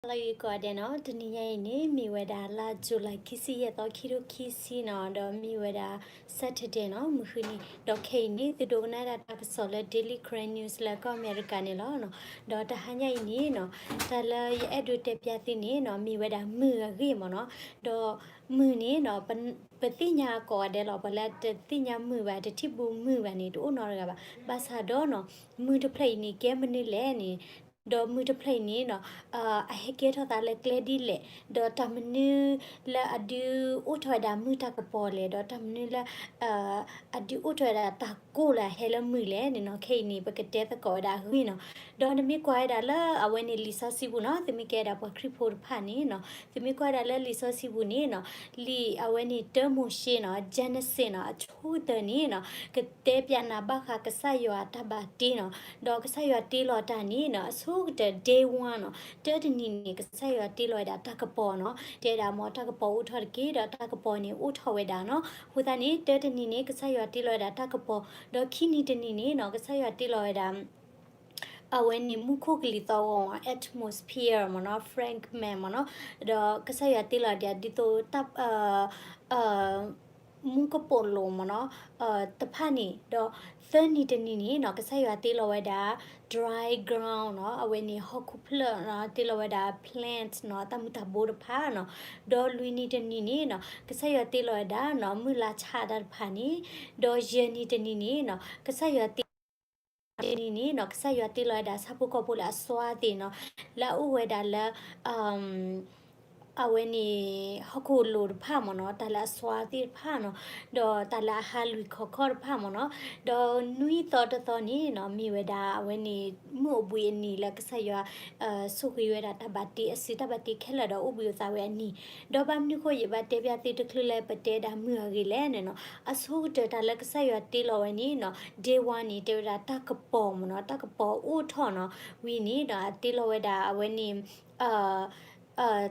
ဟါလၢအဂ့ၤကိးဂၤဒဲးနီၤ, တနံၤညါအံၤန့ၣ် မ့ၢ်ဝဲဒၣ်လါ July ခံဆံယဲၢ်သီ ခံထိခံဆံနီၤ, ဒီးမ့ၢ်ဝဲဒၣ် Saturday နီၤ, မုၢ်ဃုနံၤ, ဒီးခဲအံၤန့ၣ် သုဒိကနၣ်ဒၣ်တၢ်ကစီၣ်လၢ Daily Karen News လၢကီၢ်အမဲရကၤန့ၣ်လီၤ. ဒီးတဟါညါအံၤန့ၣ်နီၤ, တၢ်လၢယအဲၣ်ဒိးတဲပျးသုန့ၣ်နီၤ, မ့ၢ်ဝဲဒၣ်မုၢ်အဂ့ၢ်မ့ၢ်နီၤ, ဒီးမုၢ်န့ၣ်နီၤ, ပသ့ၣ်ညါကိးဂၤဒဲးလီၤ, ပှၤလၢတသ့ၣ်ညါမုၢ်ဘၣ် တထံၣ်ဘူးမုၢ်ဘၣ်န့ၣ် တအိၣ်နီတဂၤဘၣ်. ဘၣ်ဆၣ်ဒီးနီၤ, မုၢ်တဖျၢၣ်အံၤန့ၣ် ကဲမနုၤလဲၣ်န့ၣ်, ဒီးမုၢ်တဖျၢၣ်အံၤန့ၣ်နီၤ, အဟဲကဲထီၣ်သးလၢကျဲဒ်လဲၣ်, ဒီးတၢ်မနုၤလၢအဒုးအိၣ်ထီၣ်ဝဲဒၣ်မုၢ်တၢ်ကပီၤလဲၣ်, ဒီးတၢ်မနုၤလၢ အဒုးအိၣ်ထီၣ်ဝဲဒၣ်တၢ်ကိၢ်လၢအဟဲလၢမုၢ်လဲၣ်န့ၣ်နီၤ, ခဲအံၤန့ၣ် ပကတဲသကိးဝဲဒၣ်အဂ့ၢ်နီၤ. ဒီးနမ့ၢ်ကွၢ်ဝဲဒၣ်လၢအဝဲန့ၣ်လံာ်စီဆှံပူၤနီၤ, သုမ့ၢ်ကဲဝဲဒၣ်ပှၤခရံာ်ဖိတဖၣ်န့ၣ်နီၤ, သုမ့ၢ်ကွၢ်ဝဲဒၣ်လၢလံာ်စီဆှံပူၤန့ၣ်နီၤ, လံာ်အဝဲန့ၣ်တၢမိၤၡ့နီၤ, Genesis နီၤ, အဆိကတၢၢ်န့ၣ်နီၤ, ကတဲပျးနၤဘၣ်ဃးကစၢ်ယွၤတၢ်ဘၣ်တ့နီၤ, ဒီးကစၢ်ယွၤတ့လီၤတၢ်န့ၣ်နီၤ, အဆိကတၢၢ် day one နီၤ, တၢတနံၤန့ၣ် ကစၢ်ယွၤတ့လီၤဝဲဒၣ်တၢ်ကပီၤနီၤ, တဲဒၣ်မ်တၢ်ကပီၤအိၣ်ထီၣ်တက့ၢ်, ဒီးတၢ်ကပီၤန့ၣ်အိၣ်ထီၣ်ဝဲဒၣ်နီၤ. အဃိသတးန့ၣ် တၢတနံၤန့ၣ် ကစၢ်ယွၤတ့လီၤဝဲဒၣ်တၢ်ကပီၤ, ဒီးခံနံၤတနံၤန့ၣ်နီၤ, ကစၢ်ယွၤတ့လီၤဝဲဒၣ် အဝဲန့ၣ်မူခိၣ်ကလံၤသီဂီၤမ့ၢ် atmosphere မ့ၢ်နီၤ, fragment မ့ၢ်နီၤ, ဒီးကစၢ်ယွၤတ့လီၤဒ်သိးတၢ် မူကပိာ်လိၤမ့ၢ်နီၤ, တဖၣ်န့ၣ်, ဒီးသၢနံၤတနံၤန့ၣ်နီၤ, ကစၢ်ယွၤတ့လီၤဝဲဒၣ် dry ground နီၤ, အဝဲန့ၣ်ဟီၣ်ခိၣ်ဖျၢၣ်နီၤ, တ့လီၤဝဲဒၣ် plant နီၤ, တၢ်မုၢ်တၢ်ဘိတဖၣ်နီၤ, ဒီးလွံၢ်နံၤတနံၤန့ၣ်နီၤ, ကစၢ်ယွၤတ့လီၤဝဲဒၣ်နီၤ, မုၢ်လါဆၣ်တၢ်တဖၣ်န့ၣ်, ဒီးယဲၢ်နံၤတနံၤန့ၣ်နီၤ, ကစၢ်ယွၤတ့ တနံၤန့ၣ်နီၤ, ကစၢ်ယွၤတ့လီၤဝဲဒၣ်ဆၣ်ဖိကီၢ်ဖိလၢအစွါသ့ၣ်နီၤ, လၢအအိၣ်ဝဲဒၣ်လၢ အဝဲန့ၣ် ဟီၣ်ခိၣ်လိၤတဖၣ်မ့ၢ်နီၤ, တၢ်လၢအစွါသ့ၣ်တဖၣ်နီၤ, ဒီးတၢ်လၢအဟးလွံၢ်ခီၣ်ခီၣ်တဖၣ်မ့ၢ်နီၤ, ဒီးနွံသီတသီန့ၣ်နီၤ, မ့ၢ်ဝဲဒၣ်အဝဲန့ၣ် မုၢ်အိၣ်ဘှံးအနံၤလၢကစၢ်ယွၤ ဆိၣ်ဂ့ၤဝဲဒၣ်တၢ်ဘၣ်တ့အစုတၢ်ဘၣ်တ့ခဲလၢာ်ဒီးအိၣ်ဘှံးအိၣ်သါဝဲအနံၤ, ဒီးဘၣ်မနုၤဃိယဘၣ်တဲပျးသုတချုးလၢပတဲဒၣ်မုၢ်အဂ့ၢ်လဲၣ်န့ၣ်နီၤ, အဆိကတၢၢ်တၢ်လၢကစၢ်ယွၤတ့လီၤဝဲန့ၣ်နီၤ, day one န့ၣ် တဲဝဲဒၣ်တၢ်ကပီၤမ့ၢ်နီၤ, တၢ်ကပီၤအိၣ်ထီၣ်နီၤ, ဝံၤန့ၣ်ဒီးအတ့လီၤဝဲဒၣ်အဝဲန့ၣ်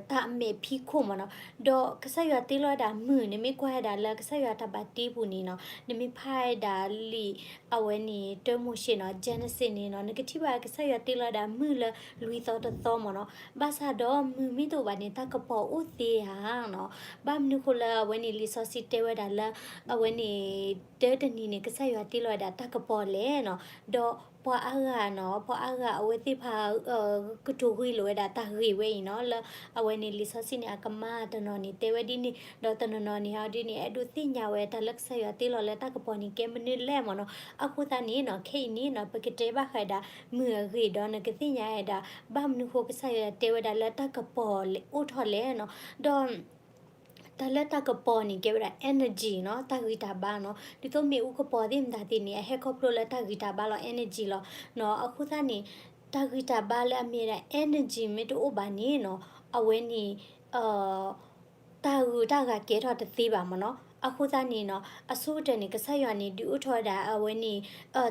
တၢ်မဲာ်ဖံးခိၣ်မ့ၢ်နီၤ, ဒီးကစၢ်ယွၤတ့လီၤဝဲဒၣ်မုၢ်န့ၣ် မ့ၢ်ကွၢ်ဝဲဒၣ်လၢကစၢ်ယွၤတၢ်ဘၣ်တ့ပူၤန့ၣ်နီၤ, နမ့ၢ်ဖးဝဲဒၣ်လံာ်အဝဲန့ၣ် တၢမိၤၡ့နီၤ, Genesis န့ၣ်နီၤ, နကထံၣ်ဘၣ်ကစၢ်ယွၤတ့လီၤဝဲဒၣ်မုၢ်လၢလွံၢ်သီတသီမ့ၢ်နီၤ, ဘၣ်ဆၣ်ဒီးမုၢ်မ့ၢ်တအိၣ်ဘၣ်န့ၣ် တၢ်ကပီၤအိၣ်သ့ဧါနီၤ, ဘၣ်မနုၤဃိလၢအဝဲန့ၣ်လံာ်စီဆှံတဲဝဲဒၣ်လၢ အဝဲန့ၣ် တၢတနံၤန့ၣ် ကစၢ်ယွၤတ့လီၤဝဲဒၣ်တၢ်ကပီၤလဲၣ်နီၤ, ဒီးပှၤအါဂၤနီၤ, ပှၤအါဂၤအဝဲသ့ၣ်တဖၣ် ကတိၤဂ့ၤလိာ်ဝဲဒၣ်တၢ်ဂ့ၢ်ဝဲအံၤနီၤ, လၢအဝဲန့ၣ်လံာ်စီဆှံန့ၣ် အကမၣ်တနီၤန့ၣ် တဲဝဲဒ်န့ၣ်, ဒီးတနီၤနီၤန့ၣ်ဟီဒ်န့ၣ် အဲၣ်ဒိးသ့ၣ်ညါဝဲတၢ်လၢကစၢ်ယွၤတ့လီၤလၢတၢ်ကပီၤန့ၣ် ကဲမနုၤလဲၣ်မ့ၢ်နီၤ, အဃိသတးန့ၣ်နီၤ, ခဲအံၤန့ၣ်နီၤ, ပကတဲဘၣ်ဃးဝဲဒၣ်မုၢ်အဂ့ၢ်ဒီးနကသ့ၣ်ညါဝဲဒၣ် ဘၣ်မနုၤဃိကစၢ်ယွၤတဲဝဲဒၣ်လၢတၢ်ကပီၤအိၣ်ထီၣ်လဲၣ်နီၤ, ဒီး တၢ်လၢတၢ်ကပီၤန့ၣ် ကဲဝဲဒၣ် energy နီၤ, တၢ်ဂံၢ်တၢ်ဘါနီၤ, ဒ်သိးမ့ၣ်အူကပီၤသ့ၣ်မတၤသ့ၣ်န့ၣ် အဟဲခီဖျိလၢတၢ်ဂံၢ်တၢ်ဘါလီၤ energy လီၤနီၤ, အဃိသတးန့ၣ် တၢ်ဂံၢ်တၢ်ဘါလၢအမ့ၢ်ဝဲဒၣ် energy မ့ၢ်တအိၣ်ဘၣ်န့ၣ်နီၤ, အဝဲန့ၣ် တၢ်ဂုၤတၢ်ဂၤကဲထီၣ်တသ့ဘၣ်မ့ၢ်နီၤ, အဃိသတးန့ၣ်နီၤ, အဆိကတၢၢ်န့ၣ် ကစၢ်ယွၤန့ၣ် ဒုးအိၣ်ထီၣ်ဝဲဒၣ်အဝဲန့ၣ်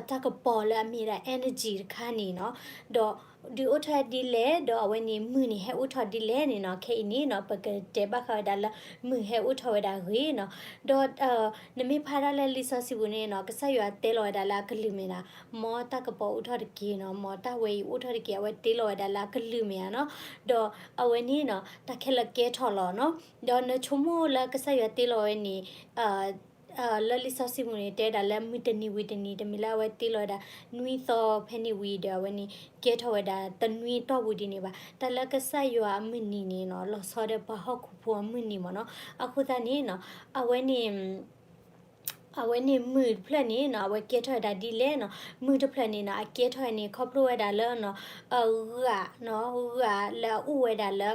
တၢ်ကပီၤလၢအမ့ၢ်ဝဲဒၣ် energy တခါန့ၣ်နီၤ, ဒီး ဒုးအိၣ်ထီၣ်ဒ်လဲၣ် ဒီးအဝဲန့ၣ်မုၢ်န့ၣ်ဟဲအိၣ်ထီၣ်ဒ်လဲၣ်န့ၣ်နီၤ, ခဲအံၤန့ၣ်နီၤ ပကတဲဘၣ်ဃးဝဲဒၣ်လၢမုၢ်ဟဲအိၣ်ထီၣ်ဝဲဒၣ်အဂ့ၢ်နီၤ, ဒီး နမ့ၢ်ဖးဒၣ်လၢလံာ်စီဆှံပူၤန့ၣ်နီၤ, ကစၢ်ယွၤတဲလီၤဝဲဒၣ်လၢအကလုၢ်မ့ၢ်ဒၣ် မ်တၢ်ကပီၤအိၣ်ထီၣ်တက့ၢ်နီၤ, မ်တၢ်ဝဲအံၤအိၣ်ထီၣ်တက့ၢ်, အဝဲတဲလီၤဝဲဒၣ်လၢအကလုၢ်မ့ၢ်ဧါနီၤ, ဒီးအဝဲန့ၣ်နီၤ တၢ်ခဲလၢာ်ကဲထီၣ်လီၤနီၤ, ဒီးနဆိကမိၣ်လၢကစၢ်ယွၤတ့လီၤဝဲန့ၣ် လၢလံာ်စီဆှံပူၤန့ၣ် တဲဝဲဒၣ်လၢမုၢ်တနံၤဝံၤတနံၤ တမ့ၢ်လၢအဝဲတ့လီၤဝဲဒၣ် နွံသီဖဲန့ၣ်ဝံၤဒီး အဝဲန့ၣ် ကဲထီၣ်ဝဲဒၣ်တနွံတီၢ်ပူၤဒ်န့ၣ်ဘၣ်. တၢ်လၢကစၢ်ယွၤအမုၢ်နံၤန့ၣ်နီၤ လီၤဆီဒီးပှၤဟီၣ်ခိၣ်ဖိအမုၢ်နံၤမ့ၢ်နီၤ. အဃိသတးန့ၣ်နီၤ အဝဲန့ၣ် အဝဲန့ၣ်မုၢ်တဖျၢၣ်န့ၣ်နီၤ အဝဲကဲထီၣ်ဝဲဒၣ်ဒ်လဲၣ်နီၤ. မုၢ်တဖျၢၣ်န့ၣ်နီၤ အကဲထီၣ်န့ၣ် ခီဖျိဝဲဒၣ်လၢနီၤ အဂၤနီၤ ဂၤလၢအအိၣ်ဝဲဒၣ်လၢ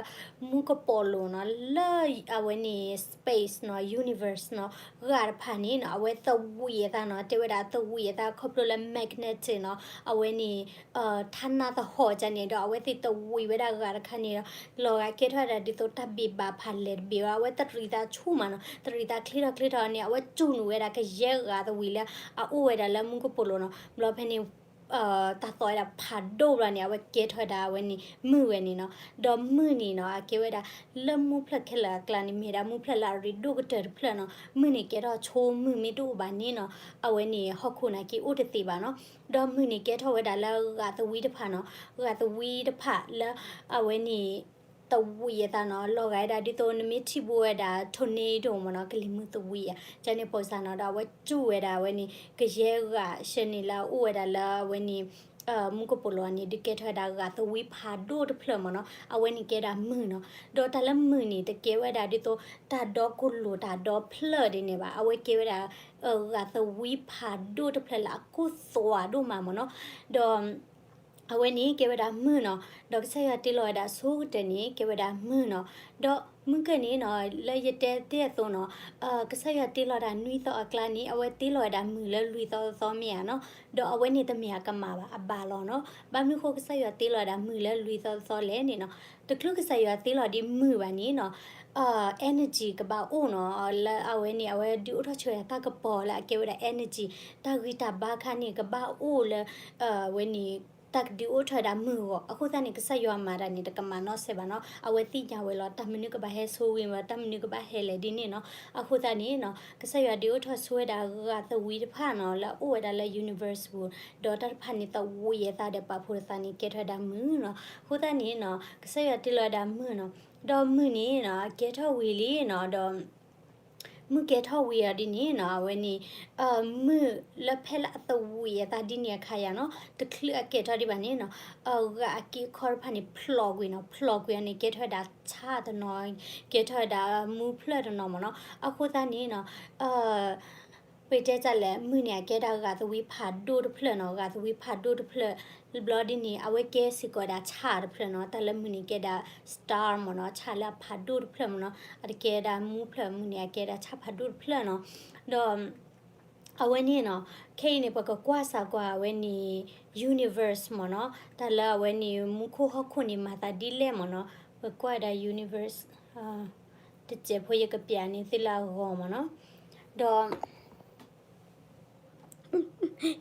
မူကပိာ်လိၤနီၤ လၢအဝဲန့ၣ် space နီၤ universe နီၤ ဂၤတဖၣ်န့ၣ်နီၤ အဝဲသဝံးအသးနီၤ တဲဝဲဒၣ်သဝံးအသးခီဖျိလၢ magnetic နီၤ အဝဲန့ၣ် ထါနါသဟီၣ်ကန့ၣ်ဒီး အဝဲသ့ၣ်သဝံးဝဲဒၣ်ဂၤတခါန့ၣ်ဒီး လီၤဂာ်ကဲထီၣ်ဝဲဒၣ်ဒ်သိးတၢ်ဘ့ၣ်ဘၣ်ဖးလဲၢ်တဘ့ၣ်ဘၣ် အဝဲတရံးသးဆူၣ်မးနီၤ တရံးသးချ့ထီၣ်ချ့ထီၣ်န့ၣ် အဝဲစူၢ်နုာ်ဝဲဒၣ်ကယဲၢ်ဂၤသဝံးလၢအအိၣ်ဝဲဒၣ်လၢမူကပိာ်လိၤနီၤ ဘျီဖဲန့ၣ် တၢ်သီၣ်ဝဲဒၣ်ဖးဒိၣ်ဘျီန့ၣ် အဝဲကဲထီၣ်ဝဲဒၣ်အဝဲန့ၣ် မုၢ်ဝဲန့ၣ်နီၤ. ဒီးမုၢ်န့ၣ်နီၤ အကဲဝဲဒၣ် လၢမူဖျၢၣ်ခဲလၢာ်အကျါန့ၣ် မ့ၢ်ဒၣ်မူဖျၢၣ်လၢအရ့ဒိၣ်ကတၢၢ်တဖျၢၣ်နီၤ. မုၢ်န့ၣ်ကဲထီၣ်ဆိမုၢ်မ့ၢ်တအိၣ်ဘၣ်န့ၣ်နီၤ အဝဲန့ၣ်ဟီၣ်ခိၣ်နာ်က့အိၣ်တသ့ဘၣ်နီၤ. ဒီးမုၢ်န့ၣ်ကဲထီၣ်ဝဲဒၣ်လၢဂၤသဝံးတဖၣ်နီၤ. ဂၤသဝံးတဖၣ်လၢ အဝဲန့ၣ် သဝံးအသးနီၤ, လီၤဂာ်ဝဲဒၣ်ဒ်သိးနမ့ၢ်ထံၣ်ဘၣ်ဝဲဒၣ် tornado မ့ၢ်နီၤ, ကလံၤမုၢ်သဝံးဧါ, ကန့ၣ် ပီစၢ်နီၤ, ဒီးအဝဲတူၢ်ဝဲဒၣ်အဝဲန့ၣ် ကယဲၢ်ဂၤဆှၢန့ၢ်လၢအအိၣ်ဝဲဒၣ်လၢအဝဲန့ၣ် မူကပိာ်လိၤန့ၣ် ဒုးကဲထီၣ်ဝဲဒၣ်ဂာ်သဝံဖးဒိၣ်တဖျၢၣ်မ့ၢ်နီၤ, အဝဲန့ၣ်ကဲဒၣ်မုၢ်နီၤ, ဒီးတၢ်လၢမုၢ်န့ၣ် တကဲဝဲဒၣ်ဒ်သိး တၢ်ဒီကိၢ်လိာ်တၢ်ဒီဖျၢၣ်ဒ်န့ၣ်ဘၣ်, အဝဲကဲဝဲဒၣ် ဂာ်သဝံဖးဒိၣ်တဖျၢၣ်လၢအကိၢ်သွးဒိၣ်မးမ့ၢ်နီၤ, ဒီး အဝဲန့ၣ်ကဲဝဲဒၣ်မုၢ်နီၤ, ဒီးကစၢ်ယွၤတ့လီၤဝဲဒၣ်ဆိကတၢၢ်န့ၣ် ကဲဝဲဒၣ်မုၢ်နီၤ, ဒီးမုၢ်ကၢၢ်န့ၣ်နီၤ လၢယတဲတ့ၢ်အသိးနီၤ, ကစၢ်ယွၤတ့လီၤဒၣ်နွံသီအကျါန့ၣ် အဝဲတ့လီၤဝဲဒၣ်မုၢ်လၢလွံၢ်သီသီမ့ၢ်ဧါနီၤ, ဒီးအဝဲန့ၣ်တမ့ၢ်အကမၣ်ဘၣ် အဘၣ်လီၤနီၤ, ဘၣ်မနုၤဃိကစၢ်ယွၤတ့လီၤဝဲဒၣ်မုၢ်လၢလွံၢ်သီသီလဲၣ်န့ၣ်နီၤ, တချုးကစၢ်ယွၤတ့လီၤဒ်မုၢ်ဘၣ်န့ၣ်နီၤ energy ကဘၣ်အိၣ်နီၤ, လၢအဝဲန့ၣ် အဝဲဒုးအိၣ်ထီၣ်ဆၢဝဲဒၣ်တၢ်ကပီၤလၢအကဲဝဲဒၣ် energy, တၢ်ဂံၢ်တၢ်ဘါခါန့ၣ် ကဘၣ်အိၣ်လၢ အဝဲန့ၣ် တၢ်ကဒုးအိၣ်ထီၣ်ဝဲဒၣ်မုၢ်အဂီၢ်, အဃိသတးန့ၣ် ကစၢ်ယွၤမၤတၢ်န့ၣ် တကမၣ်နီတစဲးဘၣ်နီၤ, အဝဲသ့ၣ်ညါဝဲလီၤ တၢ်မနုၤကဘၣ်ဟဲဆိဝံၤဝဲ တၢ်မနုၤကဘၣ်ဟဲလဲၣ်ဒ်န့ၣ်နီၤ, အဃိသတးန့ၣ်နီၤ ကစၢ်ယွၤဒုးအိၣ်ထီၣ်ဆိဝဲဒၣ်ဂာ်သဝံတဖၣ်နီၤ လၢအအိၣ်ဝဲဒၣ်လၢ universe ပူၤ, ဒီးတၢ်တဖၣ်န့ၣ်သဝံအသးဒီးပာ်ဖှိၣ်သးန့ၣ် ကဲထီၣ်ဝဲဒၣ်မုၢ်နီၤ, အဃိသတးန့ၣ်နီၤ ကစၢ်ယွၤတ့လီၤဝဲဒၣ်မုၢ်နီၤ, ဒီးမုၢ်န့ၣ်နီၤ အကဲထီၣ်ဝံၤလံနီၤ, ဒီး မုၢ်ကဲထီၣ်ဝံၤအီၤဒ်န့ၣ်နီၤ အဝဲန့ၣ် မုၢ်လၢဖဲလၢအသဝံအသးဒ်န့ၣ်အခါယၤနီၤ တချုးအကဲထီၣ်ဒံးဘၣ်န့ၣ်နီၤ ဂာ်အက့အခီတဖၣ်န့ၣ် ဖျိးကွံာ်နီၤ ဖျိးကွံာ်အီၤန့ၣ် ကဲထီၣ်ဝဲဒၣ်ဆၣ်တနီၤ ကဲထီၣ်ဝဲဒၣ်မူဖျၢၣ်တနီၤမ့ၢ်နီၤ အဃိသတးန့ၣ်နီၤ ပတဲတၢ်လဲၣ် မုၢ်န့ၣ် အကဲဒၣ်ဂာ်သဝံဖးဒိၣ်တဖျၢၣ်နီၤ ဂာ်သဝံဖးဒိၣ်တဖျၢၣ် ဘျီဒ်န့ၣ် အဝဲကဲစ့ၢ်ကီးဒၣ်ဆၣ်တဖျၢၣ်နီၤ တၢ်လၢမုၢ်န့ၣ်ကဲဒၣ် star မ့ၢ်နီၤ ဆၣ်လၢအဖးဒိၣ်တဖျၢၣ်မ့ၢ်နီၤ အတကဲဒၣ်မူဖျၢၣ် မုၢ်န့ၣ် အကဲဒၣ်ဆၣ်ဖးဒိၣ်တဖျၢၣ်နီၤ ဒီး အဝဲန့ၣ်နီၤ ခဲအံၤန့ၣ် ပကကွၢ်စၢ်ကွၢ်အဝဲန့ၣ် universe မ့ၢ်နီၤ တၢ်လၢအဝဲန့ၣ် မူခိၣ်ဟီၣ်ခိၣ်န့ၣ် မၤသးဒ်လဲၣ်မ့ၢ်နီၤ ပကွၢ်ဝဲဒၣ် universe တစဲးဖိယကပျးန့ၣ်သ့ၣ်လၢအဂီၢ်မ့ၢ်နီၤ ဒီး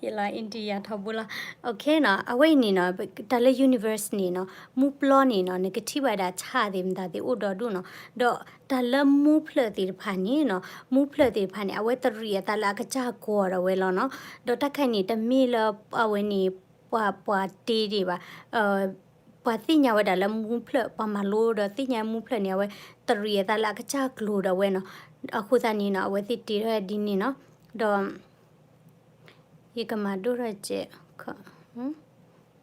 ယလီၤ India ထီဘိလီၤ OK နီၤ အဝဲအံၤန့ၣ်နီၤ တၢ်လၢ universe န့ၣ်နီၤ မူပျီန့ၣ်နီၤ နကထံၣ်ဘၣ်ဒၣ်ဆၣ်သ့ၣ်မတၤသ့ၣ်အိၣ်ဒီဒူၣ်နီၤ ဒီးတၢ်လၢမူဖျၢၣ်သ့ၣ်တဖၣ်န့ၣ်နီၤ မူဖျၢၣ်သ့ၣ်တဖၣ်န့ၣ် အဝဲတရံးအသးလၢအကစၢ်ကွီၤဒီးဝဲလီၤနီၤ ဒီးတၢ်ခါအံၤန့ၣ် တမ့ၢ်လၢအဝဲန့ၣ် ပှၤပှၤတ့ဒံးဘၣ် ပှၤသ့ၣ်ညါဝဲဒၣ်လၢမူဖျၢၣ် ပှၤမၤလိဒီးသ့ၣ်ညါမူဖျၢၣ်န့ၣ် အဝဲတရံးအသးလၢအကစၢ်ကျိၤဒီးဝဲနီၤ အဃိသတးန့ၣ်နီၤ အဝဲသ့ၣ်တ့ထီၣ်ဒ်န့ၣ်နီၤ ဒီး ယကမၤဒိၣ်ထီၣ်စဲး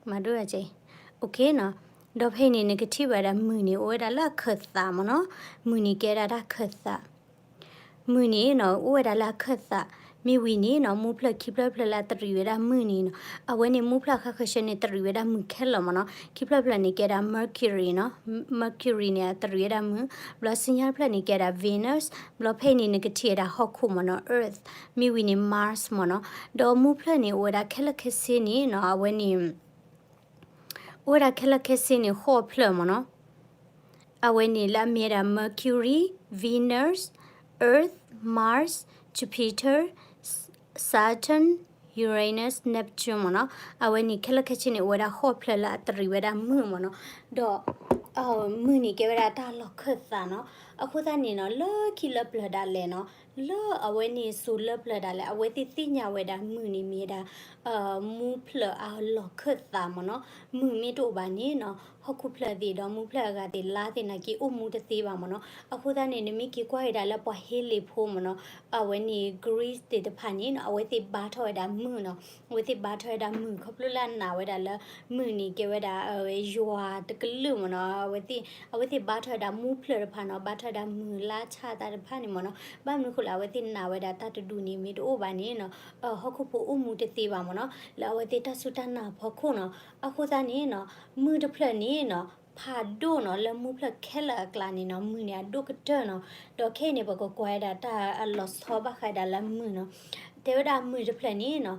မၤဒိၣ်ထီၣ်စဲး OK နီၤ ဒီးဖဲအံၤန့ၣ် နကထံၣ်ဘၣ်ဒၣ်မုၢ်န့ၣ် အိၣ်ဝဲဒၣ်လၢအခၢၣ်သးမ့ၢ်နီၤ မုၢ်န့ၣ်ကဲဒၣ်တၢ်ခၢၣ်သး မုၢ်န့ၣ်နီၤ အိၣ်ဝဲဒၣ်လၢအခၢၣ်သး မ့ၢ်ဝံၤန့ၣ်နီၤ မူဖျၢၣ်ခံဖျၢၣ်ဖျၢၣ်လၢအတရံးဝဲဒၣ်မုၢ်န့ၣ်နီၤ အဝဲန့ၣ်မူဖျၢၣ်အခါခါဆၢန့ၣ် တရံးဝဲဒၣ်မုၢ်ခဲလၢာ်မ့ၢ်နီၤ ခံဖျၢၣ်ဖျၢၣ်န့ၣ် ကဲဒၣ် Mercury နီၤ Mercury န့ၣ် အတရံးဝဲဒၣ်မုၢ် ဘျီဆူညါတဖျၢၣ်န့ၣ် ကဲဒၣ် Venus ဘျီဖဲအံၤန့ၣ် နကထံၣ်ဝဲဒၣ်ဟီၣ်ခိၣ်မ့ၢ်နီၤ Earth မ့ၢ်ဝံၤန့ၣ် Mars မ့ၢ်နီၤ ဒီးမူဖျၢၣ်န့ၣ်အိၣ်ဝဲဒၣ်ခဲလၢာ်ခဲဆ့န့ၣ်နီၤ အဝဲန့ၣ် အိၣ်ဝဲဒၣ်ခဲလၢာ်ခဲဆ့န့ၣ် ဃိးဖျၢၣ်မ့ၢ်နီၤ အဝဲန့ၣ်လၢအမ့ၢ်ဝဲဒၣ် Mercury, Venus, Earth, Mars, Jupiter, Saturn, Uranus, Neptune မ့ၢ်နီၤ အဝဲန့ၣ်ခဲလၢာ်ခဲဆ့န့ၣ် အိၣ်ဝဲဒၣ်ဃိးဖျၢၣ်လၢအတရံးဝဲဒၣ်မုၢ်မ့ၢ်နီၤ ဒီး မုၢ်န့ၣ်ကဲဝဲဒၣ်တၢ်လီၢ်ခၢၣ်သးနီၤ အဃိသတးန့ၣ်နီၤ လၢခံလၢပျၢၤဒၣ်လဲာ်နီၤ လၢအဝဲန့ၣ်စိၤလၢပျၢၤဒၣ်လဲာ် အဝဲသ့ၣ်သ့ၣ်ညါဝဲဒၣ်မုၢ်န့ၣ်မ့ၢ်ဝဲဒၣ် မူဖျၢၣ်အလီၢ်ခၢၣ်သးမ့ၢ်နီၤ မုၢ်မ့ၢ်တအိၣ်ဘၣ်န့ၣ်နီၤ ဟီၣ်ခိၣ်ဖျၢၣ်သ့ၣ်ဒီးမူဖျၢၣ်အဂၤသ့ၣ်လါသ့ၣ်နာ်က့အိၣ်မူတသ့ဘၣ်မ့ၢ်နီၤ အဃိသတးန့ၣ် နမ့ၢ်က့ၤကွၢ်က့ၤဒၣ်လၢပှၤဟ့လ့ၣ်ဖိမ့ၢ်နီၤ အဝဲန့ၣ် Greece သ့ၣ်တဖၣ်န့ၣ်နီၤ အဝဲသ့ၣ်ဘါထီၣ်ဝဲဒၣ်မုၢ်နီၤ အဝဲသ့ၣ်ဘါထီၣ်ဝဲဒၣ်မုၢ် ခီဖျိလၢအနာ်ဝဲဒၣ်လၢ မုၢ်န့ၣ်ကဲဝဲဒၣ် ယွၤတကလုာ်မ့ၢ်နီၤ အဝဲသ့ၣ်ဘါထီၣ်ဝဲဒၣ်မူဖျၢၣ်တဖၣ်နီၤ ဘါထီၣ်ဝဲဒၣ်မုၢ်လါဆၣ်သးတဖၣ်န့ၣ်မ့ၢ်နီၤ ဘၣ်မနုၤဃိလဲၣ် အဝဲသ့ၣ်နာ်ဝဲဒၣ်တၢ်တဒူၣ်န့ၣ် မ့ၢ်တအိၣ်ဘၣ်န့ၣ်နီၤ ဟီၣ်ခိၣ်ဖိအိၣ်မူတသ့ဘၣ်မ့ၢ်နီၤ လၢအဝဲသ့ၣ်တၢ်စူၢ်တၢ်နာ်အဖီခိၣ်နီၤ အဃိသတးန့ၣ်နီၤ မုၢ်တဖျၢၣ်န့ၣ်နီၤ ဖးဒိၣ်နီၤ လၢမူဖျၢၣ်ခဲလၢာ်အကျါန့ၣ်နီၤ မုၢ်န့ၣ်အဒိၣ်ကတၢၢ်နီၤ ဒီးခဲအံၤန့ၣ် ပကကွၢ်ဝဲဒၣ်တၢ်အလီၤဆီဘၣ်ဃးဒၣ်လၢမုၢ်နီၤ တဲဝဲဒၣ်မုၢ်တဖျၢၣ်န့ၣ်နီၤ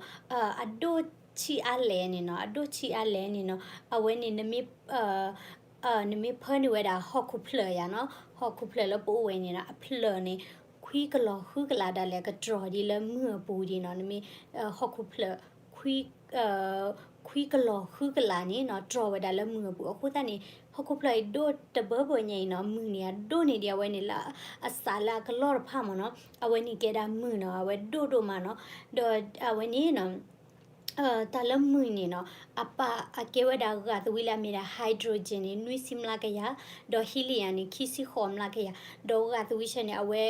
အဒိၣ်ဆံးအါလဲၣ်န့ၣ်နီၤ အဒိၣ်ဆံးအါလဲၣ်န့ၣ်နီၤ အဝဲန့ၣ် နမ့ၢ် နမ့ၢ်ဖၢနုာ်ဝဲဒၣ်ဟီၣ်ခိၣ်ဖျၢၣ်ယါနီၤ ဟီၣ်ခိၣ်ဖျၢၣ်လၢပအိၣ်ဝဲန့ၣ်နီၤ အဖျၢၣ်န့ၣ် ခွံကလီၤဃုကလးဒၣ်လဲာ် ကတြီၤဒ်လၢမုၢ်အပူၤဒ်နီၤ နမ့ၢ် ဟီၣ်ခိၣ်ဖျၢၣ် ခွံ ခွံကလီၤဃုကလးန့ၣ်နီၤ တြီၤဝဲဒၣ်လၢမုၢ်အပူၤ အဃိသတးန့ၣ် ဟီၣ်ခိၣ်ဖျၢၣ်အံၤဒိၣ်တဘၢဘၢညါအံၤနီၤ မုၢ်န့ၣ်အဒိၣ်န့ၢ်ဒံးအဝဲန့ၣ်လၢ အစးလၢအကလီၢ်တဖၣ်မ့ၢ်နီၤ အဝဲန့ၣ်ကဲဒၣ်မုၢ်နီၤ အဝဲဒိၣ်ဒိၣ်မးနီၤ ဒီးအဝဲန့ၣ်နီၤ တၢ်လၢမုၢ်န့ၣ်နီၤ အပာ်အကဲဝဲဒၣ်ဂာ်သဝံလၢအမ့ၢ်ဒၣ် hydrogen န့ၣ် နွံဆံမျးကယၤ, ဒီး helium န့ၣ် ခံဆံဃိးမျးကယၤ, ဒီးဂာ်သဝံဆဲန့ၣ် အဝဲ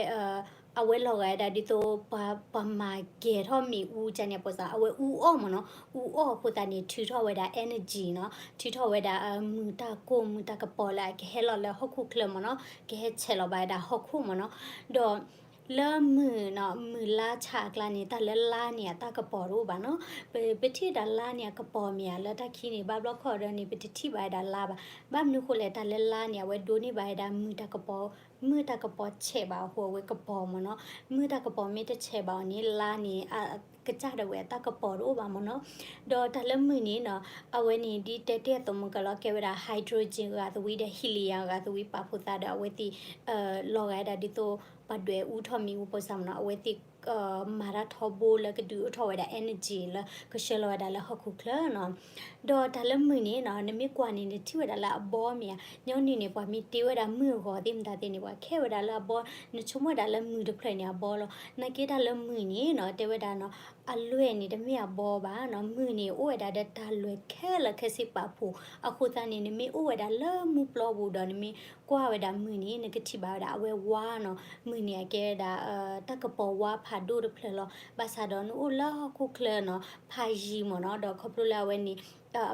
အဝဲလီၤဂာ်ဝဲဒၣ်ဒ်သိး ပှၤမၤကဲၤထီၣ်မ့ၣ်အူကန့ၣ် ပစ အဝဲအူအီၣ်မ့ၢ်နီၤ, အူအီၣ်အဃိသတးန့ၣ် ထုးထီၣ်ဝဲဒၣ် energy နီၤ, ထုးထီၣ်ဝဲဒၣ် မုၢ်တၢ်ကိၢ်မုၢ်တၢ်ကပီၤလၢအကဟဲလီၤလၢဟီၣ်ခိၣ်ချၢမ့ၢ်နီၤ, ကဟဲဆဲးလီၤဘၣ်ဝဲဒၣ်ဟီၣ်ခိၣ်မ့ၢ်နီၤ, ဒီး လၢမုၢ်နီၤ မုၢ်လါဆးအကျါန့ၣ် တၢ်လၢလါန့ၣ် အတၢ်ကပီၤတအိၣ်ဘၣ်နီၤ, ပ ပထံၣ်ဝဲဒၣ်လါန့ၣ် အကပီၤမ့ၢ်ဧါ လၢတၢ်ခံန့ၣ် ဘၣ်ဘျီခီဒီးန့ၣ် ပတထံၣ်ဘၣ်ဝဲဒၣ်လါဘၣ်, ဘၣ်မနုၤဃိလဲၣ် တၢ်လၢလါန့ၣ် အဝဲဒိးန့ၢ်ဘၣ်ဝဲဒၣ်မုၢ်တၢ်ကပီၤ, မုၢ်တၢ်ကပီၤဆဲးဘၣ်အဃိ အဝဲကပီၤမ့ၢ်နီၤ, မုၢ်တၢ်ကပီၤမ့ၢ်တဆဲးဘၣ်အီၤန့ၣ် လါန့ၣ် အ ကစၢ်ဒၣ်ဝဲအတၢ်ကပီၤတအိၣ်ဘၣ်မ့ၢ်နီၤ, ဒီးတၢ်လၢမုၢ်န့ၣ်နီၤ အဝဲန့ၣ်ဒ်တဲတဲအသိးမုၢ်ကလီၤ ကဲဝဲဒၣ် hydrogen ဂာ်သဝံဒီး helium ဂာ်သဝံပာ်ဖှိၣ်သးဒီး အဝဲသ့ၣ် လီၤဂာ်ဒၣ်ဒ်သိး ပှၤဒွဲၣ်အူထီၣ်မ့ၣ်အူပစၢ်မ့ၢ်နီၤ, အဝဲသ့ၣ် မၤတၢ်ထီဘိလၢကဒုးအိၣ်ထီၣ်ဝဲဒၣ် energy လၢကဆှၢလီၤဝဲဒၣ်လၢဟီၣ်ခိၣ်ချၢနီၤ, ဒီးတၢ်လၢမုၢ်န့ၣ်နီၤ နမ့ၢ်ကွၢ်န့ၣ် နထံၣ်ဝဲဒၣ်လၢအဘီမ့ၢ်ဧါ, ညီနုၢ်န့ၣ် ပှၤမ့ၢ်တ့ဝဲဒၣ်မုၢ်အဂီၤသ့ၣ်မတၤသ့ၣ်န့ၣ် ပှၤခဲဝဲဒၣ်လၢအဘီ, နဆိကမိၣ်ဝဲဒၣ်လၢမုၢ်တဖျၢၣ်န့ၣ်အဘီလီၤ, နာ်က့တၢ်လၢမုၢ်န့ၣ်နီၤ တဲဝဲဒၣ်နီၤ အလွဲၢ်န့ၣ်တမ့ၢ်အဘီဘၣ်နီၤ, မုၢ်န့ၣ်အိၣ်ဝဲဒၣ်ဒီးတၢ်လွဲၢ်ခဲလၢာ်ခဲဆ့ပာ်ဖှိၣ်, အဃိသတးန့ၣ် နမ့ၢ်အိၣ်ဝဲဒၣ်လၢမုၢ်ပျီပူၤဒီး နမ့ၢ်ကွၢ်ဝဲဒၣ်မုၢ်န့ၣ် နကထံၣ်ဘၣ်ဝဲဒၣ်အဝဲဝါနီၤ, မုၢ်န့ၣ်အကဲဝဲဒၣ် တၢ်ကပီၤဝါဖးဒိၣ်တဖျၢၣ်လီၤ, ဘၣ်ဆၣ်ဒီးနအိၣ်လၢဟီၣ်ခိၣ်ချၢနီၤ ဖးယံၤမ့ၢ်နီၤ, ဒီးခီဖျိလၢအဝဲန့ၣ်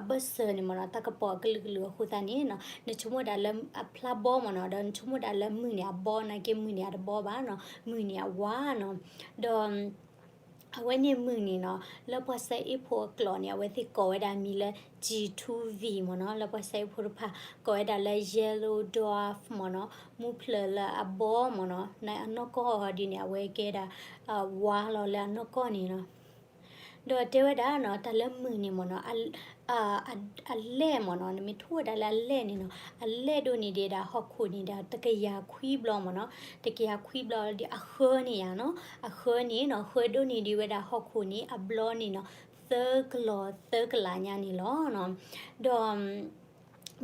အဘၢၣ်စၢၤန့ၣ်မ့ၢ်နီၤ တၢ်ကပီၤအကလုာ်ကလုာ်အဃိသတးန့ၣ်နီၤ နဆိကမိၣ်ဒၣ်လၢအဖျါဘီမ့ၢ်နီၤ, ဒီးနဆိကမိၣ်ဒၣ်လၢမုၢ်န့ၣ်အဘီ နာ်က့မုၢ်န့ၣ်အတဘီဘၣ်နီၤ, မုၢ်န့ၣ်အဝါနီၤ, ဒီး အဝဲန့ၣ်မုၢ်န့ၣ်နီၤ လၢပှၤစဲအ့ၣ်ဖိအကျိာ်န့ၣ် အဝဲသ့ၣ်ကိးဝဲဒၣ်မံၤလၢ G two V မ့ၢ်နီၤ, လၢပှၤစဲအ့ၣ်ဖိတဖၣ် ကိးဝဲဒၣ်လၢ yellow dwarf မ့ၢ်နီၤ, မူဖျၢၣ်လၢအဘီမ့ၢ်နီၤ, နအနီၢ်ကီၢ်ဒ်န့ၣ် အဝဲကဲဒၣ် ဝါလီၤလၢအနီၢ်ကီၢ်န့ၣ်နီၤ ဒီးတဲဝဲဒၣ်နီၤ တၢ်လၢမုၢ်န့ၣ်မ့ၢ်နီၤ အလဲၢ်မ့ၢ်နီၤ, နမ့ၢ်ထိၣ်ဝဲဒၣ်လၢအလဲၢ်န့ၣ်နီၤ အလဲၢ်ဒိၣ်န့ၢ်ဒံးဒၣ်ဟီၣ်ခိၣ်န့ၣ်ဒီး တကယၤခွံဘျီမ့ၢ်နီၤ, တကယၤခွံဘျီဒီးအဃၢန့ၣ်ဧါနီၤ, အဃၢန့ၣ်နီၤ ဃၢဒိၣ်န့ၢ်ဒံးဝဲဒၣ်ဟီၣ်ခိၣ်န့ၣ် အဘျီန့ၣ်နီၤ သၢကလီၤသၢကလးညါန့ၣ်လီၤနီၤ, ဒီး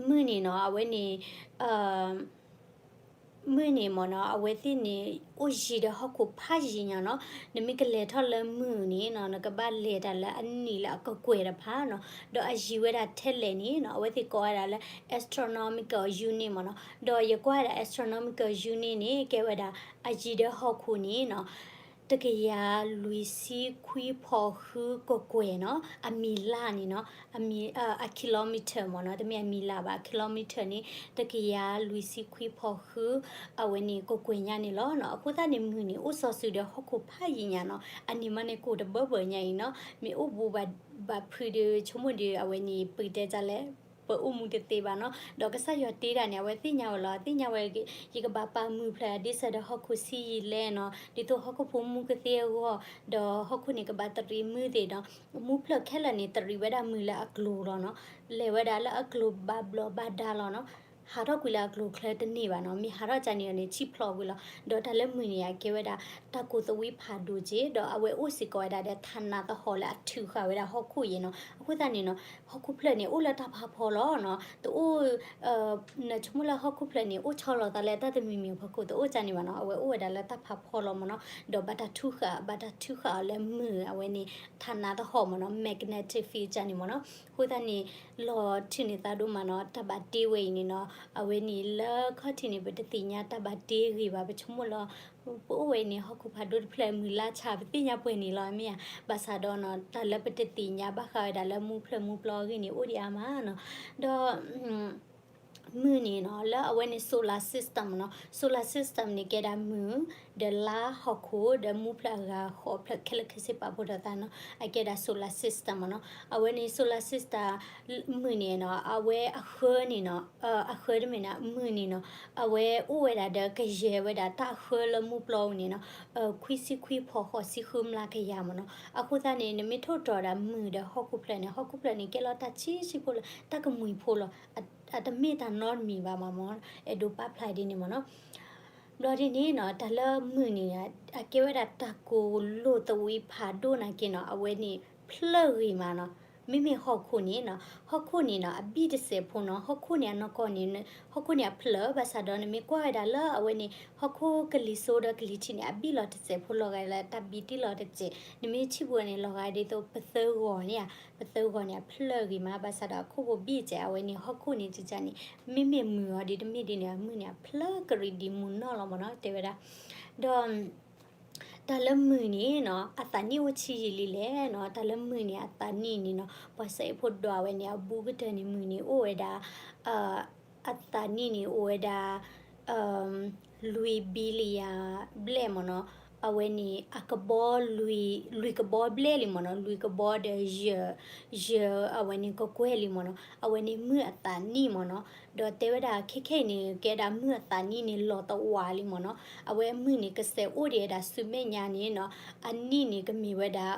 မုၢ်န့ၣ်နီၤ အဝဲန့ၣ် မုၢ်န့ၣ်မ့ၢ်နီၤ အဝဲသ့ၣ်န့ၣ် အိၣ်ယံၤဒီးဟီၣ်ခိၣ်ဖးယံၤညါနီၤ, နမ့ၢ်ကလဲၤထီၣ်လၢမုၢ်န့ၣ်နီၤ နကဘၣ်လဲၤတၢ်လၢအနံၣ်လၢအကကွဲၢ်တဖၣ်နီၤ, ဒီးအယံၤဝဲဒၣ်ထဲလဲၣ်န့ၣ်နီၤ အဝဲသ့ၣ်ကိးဝဲဒၣ်လၢ astronomical unit မ့ၢ်နီၤ, ဒီးယကွၢ်ဝဲဒၣ် astronomical unit န့ၣ် ကဲဝဲဒၣ် အယံၤဒီးဟီၣ်ခိၣ်န့ၣ်နီၤ တကယၤလွံၢ်ဆံခွံဖီဃုကကွဲၢ်နီၤ, အမံၤလၢ်န့ၣ်နီၤ, အမံၤ အ kilometer မ့ၢ်နီၤ, တမ့ၢ်အမံၤလၢ်ဘၣ်, kilometer န့ၣ် တကယၤလွံၢ်ဆံခွံဖီဃု အဝဲန့ၣ်ကကွဲၢ်ညါန့ၣ်လီၤနီၤ. အဃိသတးန့ၣ် မုၢ်န့ၣ်အိၣ်စီၤစုၤဒီးဟီၣ်ခိၣ်ဖးယံၤညါနီၤ, အန့ၣ်မးန့ၣ်ကိၢ်တဘၢဘၢညါအံၤနီၤ, မ့ၢ်အိၣ်ဘူးဘၣ်ဖုးဒီး ဆိကမိၣ်ဒီး အဝဲန့ၣ် ပတဲတၢ်လဲၣ် ပအိၣ်မူတသ့ဘၣ်နီၤ. ဒီးကစၢ်ယွၤတ့တၢ်န့ၣ် အဝဲသ့ၣ်ညါဝဲလီၤ, သ့ၣ်ညါဝဲ ယကဘၣ်ပာ်မုၢ်ဖျၢၣ်ဒ်စၢၤဒီးဟီၣ်ခိၣ်ဆံးယံာ်လဲၣ်နီၤ, ဒ်သိးဟီၣ်ခိၣ်ဖိမူကသ့အဂီၢ်, ဒီးဟီၣ်ခိၣ်န့ၣ်ကဘၣ်တရံးမုၢ်သ့ၣ်နီၤ. မူဖျၢၣ်ခဲလၢာ်န့ၣ် တရံးဝဲဒၣ်မုၢ်လၢအကျိၤလီၤနီၤ, လဲၤဝဲဒၣ်လၢအကျိၤဘၣ်ဘျီးဘၣ်ဒါလီၤနီၤ. ဟးထီၣ်ကွံာ်လၢအကျိၤချၢတန့ၢ်ဘၣ်နီၤ, မ့ၢ်ဟးထီၣ်ကန့ၣ်န့ၣ် ဆံးဖျိးကွံာ်လီၤ. ဒီးတၢ်လၢမုၢ်န့ၣ် အကဲဝဲဒၣ် တၢ်ကိၢ်သဝံဖးဒိၣ်က့ၤ, ဒီးအဝဲအိၣ်စ့ၢ်ကီးဝဲဒၣ်ဒီးထးနးသဟီၣ်လၢအထုးဃာ်ဝဲဒၣ်ဟီၣ်ခိၣ်အံၤနီၤ. အဃိသတးန့ၣ်နီၤ ဟီၣ်ခိၣ်ဖျၢၣ်န့ၣ် အိၣ်လၢတၢ်ဖးဖီလီၤနီၤ, တအိၣ် နဆိကမိၣ်လၢဟီၣ်ခိၣ်ဖျၢၣ်န့ၣ် အိၣ်ဆီလီၤသးလၢတၢ်တမံၤမံၤအဖီခိၣ် တအိၣ်ကန့ၣ်ဘၣ်နီၤ, အဝဲအိၣ်ဝဲဒၣ်လၢတၢ်ဖးဖီလီၤမ့ၢ်နီၤ. ဒီးဘၣ်တၢ်ထုးဃာ် ဘၣ်တၢ်ထုးဃာ်အီၤလၢမုၢ်အဝဲန့ၣ် ထးနးသဟီၣ်မ့ၢ်နီၤ, magnetic field ကန့ၣ်မ့ၢ်နီၤ. အဃိသတးန့ၣ် လီၤထုးန့ၢ်သးဒိၣ်မးနီၤ, တၢ်ဘၣ်တ့ဝဲအံၤန့ၣ်နီၤ, အဝဲန့ၣ်လၢခီၣ်ထံးန့ၣ် ပတသ့ၣ်ညါတၢ်ဘၣ်တ့ဂ့ၤဘၣ်, ပဆိကမိၣ်လီၤ ပအိၣ်ဝဲန့ၣ် ဟီၣ်ခိၣ်ဖးဒိၣ်တဖျၢၣ် မုၢ်လါဆး ပသ့ၣ်ညါပှဲၤန့ၣ်လီၤမ့ၢ်ဧါ. ဘၣ်ဆၣ်ဒီးနီၤ တၢ်လၢပတသ့ၣ်ညါဘၣ်ဃးဝဲဒၣ်လၢမူဖျၢၣ်မူပျီအဂ့ၢ်န့ၣ် အိၣ်ဒံးအါမးနီၤ. ဒီး မုၢ်န့ၣ်နီၤ လၢအဝဲန့ၣ် solar system နီၤ, solar system န့ၣ် ကဲဒၣ်မုၢ် ဒီးလါဟီၣ်ခိၣ် ဒီးမူဖျၢၣ်အဂၤဃိးဖျၢၣ်ခဲလၢာ်ခဲဆ့ပာ်ဖှိၣ်ထီၣ်သးနီၤ, အကဲဒၣ် solar system မ့ၢ်နီၤ. အဝဲန့ၣ် solar system မုၢ်န့ၣ်နီၤ အဝဲအဃၢန့ၣ်နီၤ အဃၢတမ့ၢ်န့ၣ် မုၢ်န့ၣ်နီၤ အဝဲအိၣ်ဝဲဒၣ်ဒီးကယဲၢ်ဝဲဒၣ်တၢ်အဃၢလၢမူပျီအံၤန့ၣ်နီၤ ခွံဆံခွံဖီဃိးဆံဃုမျးကယၤမ့ၢ်နီၤ. အဃိသတးန့ၣ် နမ့ၢ်ထိၣ်တြီၤဒၣ်မုၢ်ဒီးဟီၣ်ခိၣ်ဖျၢၣ်န့ၣ် ဟီၣ်ခိၣ်ဖျၢၣ်န့ၣ် ကဲလီၤတၢ်ဆံးဆံးဖိလီၤ, တၢ်ကမှံၤဖိလီၤ, အတမ့ၢ်တၢ်နီတမံၤဘၣ်မ့ၢ်နီၤ, အဲၣ်ဒိးပာ်ဖျါဒ်န့ၣ်မ့ၢ်နီၤ. ဘျီဒ်န့ၣ်နီၤ တၢ်လၢမုၢ်န့ၣ် အကဲဝဲဒၣ်တၢ်ကိၢ်လိာ်သဝံဖးဒိၣ်နာ်က့နီၤ အဝဲန့ၣ်ဖျၢၣ်ဂ့ၤမးနီၤ မ့မ့ၢ်ဟီၣ်ခိၣ်န့ၣ်နီၤ, ဟီၣ်ခိၣ်န့ၣ်နီၤ အဘံၣ်တစဲးဖိနီၤ, ဟီၣ်ခိၣ်န့ၣ်အနီၢ်ကီၢ်န့ၣ် ဟီၣ်ခိၣ်န့ၣ်အဖျၢၣ် ဘၣ်ဆၣ်ဒီးနမ့ၢ်ကွၢ်ဝဲဒၣ်လၢအဝဲန့ၣ် ဟီၣ်ခိၣ်ကလံၤစိဒီးကလံၤထံးန့ၣ် အဘံၣ်လီၤတစဲးဖိ လီၤဂာ်လၢတၢ်ဘံၣ်တံၢ်လီၤတစဲး, နမ့ၢ်ထံၣ်ပူၤန့ၣ် လီၤဂာ်ဒ်သိးပသၢဂီၤန့ၣ်ဧါ, ပသၢဂီၤန့ၣ်အဖျၢၣ်ဂ့ၤမး, ဘၣ်ဆၣ်ဒီးအခိၣ်ဖိဘံၣ်စဲး အဝဲန့ၣ်ဟီၣ်ခိၣ်န့ၣ် ကကန့ၣ် မ့မ့ၢ်မုၢ်အီၤဒ်တမ့ၢ်ဒ်န့ၣ် အမုၢ်န့ၣ်အဖျၢၣ်ကရံးဒ်မုၢ်နီၢ်လီၤမ့ၢ်နီၤ တဲဝဲဒၣ်, ဒီး တၢ်လၢမုၢ်န့ၣ်နီၤ အသးနံၣ်အိၣ်ဆံးယံာ်လံလဲၣ်နီၤ, တၢ်လၢမုၢ်န့ၣ်အသးနံၣ်န့ၣ်နီၤ ပှၤစဲအ့ၣ်ဖိဒွးဝဲန့ၣ် အဘူးကတၢၢ်န့ၣ် မုၢ်န့ၣ်အိၣ်ဝဲဒၣ် အသးနံၣ်န့ၣ်အိၣ်ဝဲဒၣ် လွံၢ် billion ဘျဲၣ်မ့ၢ်နီၤ, အဝဲန့ၣ် အကဘီ လွံၢ်ကဘီဘျဲၣ်လံမ့ၢ်နီၤ, လွံၢ်ကဘီဒီး ယဲၢ် အဝဲန့ၣ်ကကွဲၢ်လံမ့ၢ်နီၤ, အဝဲန့ၣ်မုၢ်အသးနံၣ်မ့ၢ်နီၤ, ဒီးတဲဝဲဒၣ်ခဲခဲအံၤန့ၣ် ကဲဒၣ်မုၢ်အသးနံၣ်န့ၣ် လီၤတဝးလံမ့ၢ်နီၤ, အဝဲမုၢ်န့ၣ် ကစဲးအိၣ်ဒံးဝဲဒၣ်ဆူမဲာ်ညါန့ၣ်နီၤ, အနံၣ်န့ၣ်ကမ့ၢ်ဝဲဒၣ်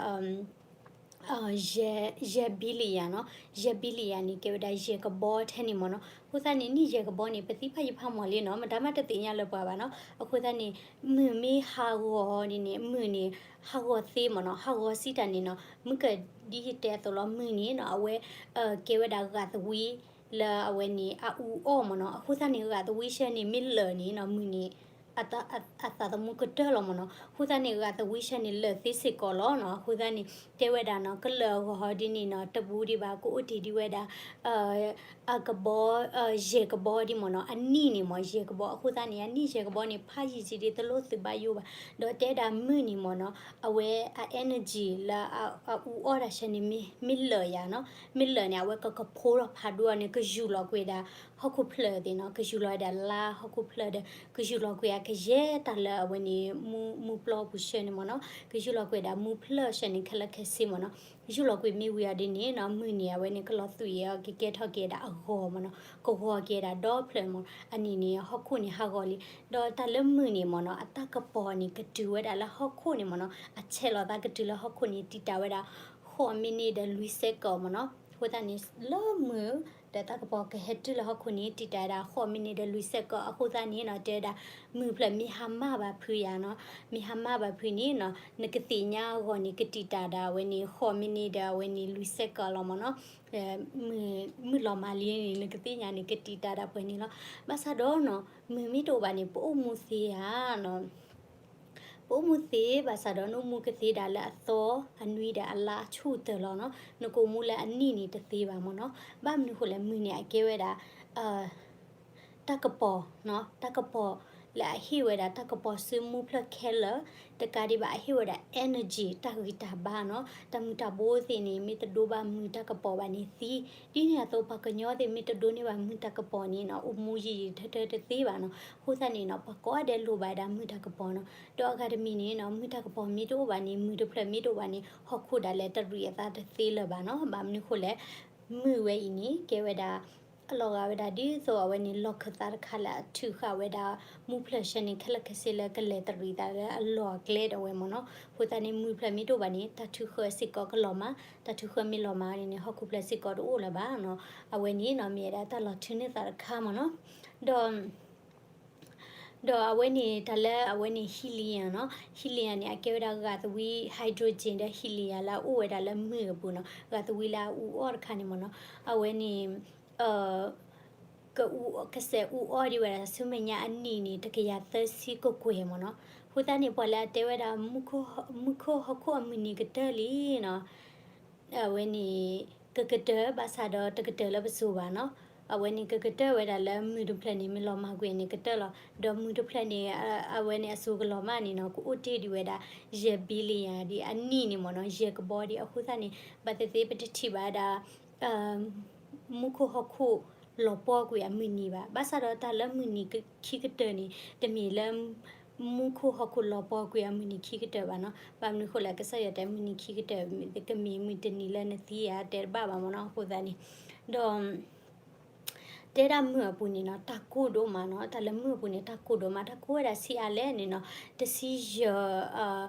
ယဲၢ် billion နီၤ, ယဲၢ် billion န့ၣ် ကဲဝဲဒၣ်ယဲၢ်ကဘီထဲန့ၣ်မ့ၢ်နီၤ, အဃိသတးန့ၣ် နံၣ်ယဲၢ်ကဘီန့ၣ် ပသံဖးယံာ်ဖးမီၢ်လံနီၤ, မတၤမးတသ့ၣ်ညါလၢပှၤဘၣ်နီၤ, အဃိသတးန့ၣ် မုၢ်မ့ၢ်ဟးဂီၤဒ်န့ၣ် မုၢ်န့ၣ် ဟးဂီၤသ့မ့ၢ်နီၤ, ဟးဂီၤစံးတၢ်န့ၣ်နီၤ, မုၢ်ကဒ်ယတဲအသိးလီၤ မုၢ်န့ၣ်နီၤ အဝဲ ကဲဝဲဒၣ်ဂာ်သဝံလၢအဝဲန့ၣ် အအူအီၣ်မ့ၢ်နီၤ, အဃိသတးန့ၣ် ဂာ်သဝံဆၢန့ၣ် မ့ၢ်လၢာ်န့ၣ်နီၤ မုၢ်န့ၣ် အသးသမူကတၢၢ်လီၤမ့ၢ်နီၤ, အဃိသတးန့ၣ် ဂာ်သဝံဆၢန့ၣ် လၢာ်သ့စ့ၢ်ကီးလီၤနီၤ, အဃိသတးန့ၣ် တဲဝဲဒၣ်နီၤ ကလၢာ်အဂီၢ်ဟီဒ်န့ၣ်နီၤ တဘူးဒံးဘၣ် ကအိၣ်တ့ၢ်ဒံးဝဲဒၣ် အကဘီ ယဲၢ်ကဘီဒ်မ့ၢ်နီၤ, အနံၣ်န့ၣ်မ့ၢ် ယဲၢ်ကဘီ, အဃိသတးန့ၣ် အနံၣ်ယဲၢ်ကဘီန့ၣ် ဖးယံာ်စံးဒ်သိးလိၣ်သုးဘၣ်ယိၣ်ဘၣ်, ဒီးတဲဒၣ်မုၢ်န့ၣ်မ့ၢ်နီၤ အဝဲအ energy လၢအအူအီၣ်တၢ်ဆၢန့ၣ် မ့ၢ်လၢာ်ယၤနီၤ, မ့ၢ်လၢာ်န့ၣ် အဝဲကကဖိလီၤဖးဒိၣ်အီၤန့ၣ် ကယူၢ်လီၤကွံာ်ဒၣ် ဟီၣ်ခိၣ်ဖျၢၣ်သ့ၣ်နီၤ, ကယူၢ်လီၤဝဲဒၣ်လါဟီၣ်ခိၣ်ဖျၢၣ်ဒီး ကယူၢ်လီၤကွံာ်အကယဲၢ်တၢ်လၢအဝဲန့ၣ် မူပျီပူၤဆၢန့ၣ်မ့ၢ်နီၤ, ကယူၢ်လီၤကွံာ်ဒၣ်မူဖျၢၣ်ဆၢန့ၣ် ခဲလၢာ်ခဲဆ့မ့ၢ်နီၤ, ယူၢ်လီၤကွံာ်မ့ၢ်ဝံၤအီၤဒ်န့ၣ်နီၤ မုၢ်န့ၣ် အဝဲန့ၣ် ကလီၤသွံၣ်အီၤ ကကဲထီၣ်က့ၤဒၣ်အဂီၤမ့ၢ်နီၤ, ကဂီၤက့ၤဒၣ်ဒီဖျၢၣ်မ့ၢ်, အနံၣ်န့ၣ် ဟီၣ်ခိၣ်န့ၣ် ဟးဂီၤလံ, ဒီးတၢ်လၢမုၢ်န့ၣ်မ့ၢ်နီၤ အတၢ်ကပီၤန့ၣ် ကတုၤဝဲဒၣ်လၢဟီၣ်ခိၣ်န့ၣ်မ့ၢ်နီၤ, အဆဲးလီၤသးကတုၤလၢဟီၣ်ခိၣ်န့ၣ် တံာ်တာ်ဝဲဒၣ် ဃိး minute ဒီး လွံၢ် second မ့ၢ်နီၤ, အဃိသတးန့ၣ် လၢမုၢ် ဒီးတၢ်ကပီၤကဟဲတုၤလၢဟီၣ်ခိၣ်န့ၣ် တံာ်တာ်ဝဲဒၣ် ဃိး minute ဒီး လွံၢ် second အဃိသတးန့ၣ်နီၤ တဲဝဲဒၣ် မုၢ်ဖျၢၣ်မ့ၢ်ဟါမၢ်ဘၣ်ဖုးယၤနီၤ, မ့ၢ်ဟါမၢ်ဘၣ်ဖုးန့ၣ်နီၤ နကသ့ၣ်ညါအဂီၢ်န့ၣ် ကတံာ်တာ်ဒၣ်အဝဲန့ၣ် ဃိး minute ဒီးအဝဲန့ၣ် လွံၢ် second လီၤမ့ၢ်နီၤ, မုၢ်လီၤမၢ်လံန့ၣ် နကသ့ၣ်ညါန့ၣ် ကတံာ်တာ်ဒၣ်ပှဲၤန့ၣ်လီၤ, ဘၣ်ဆၣ်ဒီးနီၤ မုၢ်မ့ၢ်တအိၣ်ဘၣ်န့ၣ် ပအိၣ်မူသ့ဧါနီၤ ပအိၣ်မူသ့ ဘၣ်ဆၣ်ဒီးနအိၣ်မူကသ့ဒၣ်လၢအသီ အနွံဒီးအလါအဆူၣ်တၢ်လီၤနီၤ, နကအိၣ်မူလၢအနံၣ်န့ၣ်တသ့ဘၣ်မ့ၢ်နီၤ, ဘၣ်မနုၤဃိလဲၣ် မုၢ်န့ၣ် အကဲဝဲဒၣ် တၢ်ကပီၤနီၤ, တၢ်ကပီၤလၢအဟ့ၣ်ဝဲဒၣ် တၢ်ကပီၤဆူမူဖျၢၣ်ခဲလၢာ်, တကးဒံးဘၣ်အဟ့ၣ်ဝဲဒၣ် energy တၢ်ဂံၢ်တၢ်ဘါနီၤ, တၢ်မုၢ်တၢ်ဘိသ့ၣ်န့ၣ် မ့ၢ်တဒိဘၣ်မုၢ်တၢ်ကပီၤဘၣ်န့ၣ်သံ, ဒ်န့ၣ်အသိးပှၤကညီသ့ၣ်မ့ၢ်တဒိန့ၢ်ဘၣ်မုၢ်တၢ်ကပီၤန့ၣ်နီၤ အိၣ်မူယံာ်ယံာ်ထၢထၢတသ့ဘၣ်နီၤ, အဃိသတးန့ၣ်နီၤ ပှၤကိးဂၤဒဲးလိၣ်ဘၣ်ဝဲဒၣ်မုၢ်တၢ်ကပီၤနီၤ, ဒီးအဂၤတမံၤန့ၣ်နီၤ မုၢ်တၢ်ကပီၤမ့ၢ်တအိၣ်ဘၣ်န့ၣ် မုၢ်တဖျၢၣ်မ့ၢ်တအိၣ်ဘၣ်န့ၣ် ဟီၣ်ခိၣ်ဒၣ်လဲာ်တရံးအသးတသ့လၢၤဘၣ်နီၤ, ဘၣ်မနုၤဃိလဲၣ် မုၢ်ဝဲအံၤန့ၣ် ကဲဝဲဒၣ် အလီၤဂာ်ဝဲဒၣ်ဒ်သိးအဝဲန့ၣ် လီၢ်ခၢၣ်သးတခါလၢအထုးဃာ်ဝဲဒၣ် မူဖျၢၣ်ဆၢန့ၣ် ခဲလၢာ်ခဲဆ့လၢကလဲၤတရံးသးလၢအလီၢ်အကျဲဒၣ်ဝဲမ့ၢ်နီၤ, အဃိသတးန့ၣ် မုၢ်ဖျၢၣ်မ့ၢ်တအိၣ်ဘၣ်န့ၣ် တၢ်ထုးဃၢစ့ၢ်ကီးကလီၤမၢ်, တၢ်ထုးဃၢမ့ၢ်လီၤမၢ်န့ၣ် ဟီၣ်ခိၣ်ဖျၢၣ်စ့ၢ်ကီးတအိၣ်လၢၤဘၣ်နီၤ, အဝဲန့ၣ်နီၤ မ့ၢ်ဝဲဒၣ်တၢ်လီၤထုးန့ၢ်သးတခါမ့ၢ်နီၤ, ဒီး ဒီးအဝဲန့ၣ် တၢ်လၢအဝဲန့ၣ် helium နီၤ, helium န့ၣ် အကဲဝဲဒၣ်ဂာ်သဝံ hydrogen ဒီး helium လၢအအိၣ်ဝဲဒၣ်လၢမုၢ်အပူၤနီၤ, ဂာ်သဝံလၢအအူအီၣ်တခါန့ၣ်မ့ၢ်နီၤ, အဝဲန့ၣ် ကအူ ကစဲးအူအီၣ်ဒံးဝဲဒၣ်ဆူမဲာ်ညါအနံၣ်န့ၣ် တကယၤသၢဆံကကွဲၢ်မ့ၢ်နီၤ, အဃိသတးန့ၣ် ပှၤလၢအတဲဝဲဒၣ် မူခိၣ်ဟီၣ်ခိၣ်အမုၢ်နံၤကတၢၢ်လံနီၤ အဝဲန့ၣ် ကကတၢၢ် ဘၣ်ဆၣ်ဒီးတကတၢၢ်လၢပစိၤဘၣ်နီၤ, အဝဲန့ၣ်ကကတၢၢ်ဝဲဒၣ်လၢမုၢ်တဖျၢၣ်န့ၣ် မ့ၢ်လီၤမၢ်ကွံာ်န့ၣ်ကတၢၢ်လီၤ, ဒီးမုၢ်တဖျၢၣ်န့ၣ် အဝဲန့ၣ်အစိၤကလီၤမၢ်န့ၣ်နီၤ ကအိၣ်တ့ၢ်ဒံးဝဲဒၣ် ယဲၢ် billion ဒ်အနံၣ်န့ၣ်မ့ၢ်နီၤ, ယဲၢ်ကဘီဒံး အဃိသတးန့ၣ် ဘၣ်သ့ၣ်သ့ၣ်ပတထံၣ်ဘၣ်ဝဲဒၣ် မူခိၣ်ဟီၣ်ခိၣ်လီၤပှီၢ်ကွံာ်အမုၢ်နံၤဘၣ်, ဘၣ်ဆၣ်ဒီးတၢ်လၢမုၢ်နံၤခံကတၢၢ်န့ၣ် တမ့ၢ်လၢ မူခိၣ်ဟီၣ်ခိၣ်လီၤပှီၢ်ကွံာ်အမုၢ်နံၤခံကတၢၢ်ဘၣ်နီၤ, ဘၣ်မနုၤဃိလဲၣ် ကစၢ်ယွၤတဲမုၢ်နံၤခံကတၢၢ် ကမ့ၢ်မုၢ်တနံၤလၢနသံဧါ တဲတဘၣ်ဘၣ်မ့ၢ်နီၤ, အဃိသတးန့ၣ် ဒီး တဲဒၣ်မုၢ်အပူၤန့ၣ်နီၤ တၢ်ကိၢ်ဒိၣ်မးနီၤ, တၢ်လၢမုၢ်အပူၤန့ၣ် တၢ်ကိၢ်ဒိၣ်မး, တၢ်ကိၢ်ဝဲဒၣ်ဆံးအါလဲၣ်န့ၣ်နီၤ, တဆံယဲၢ်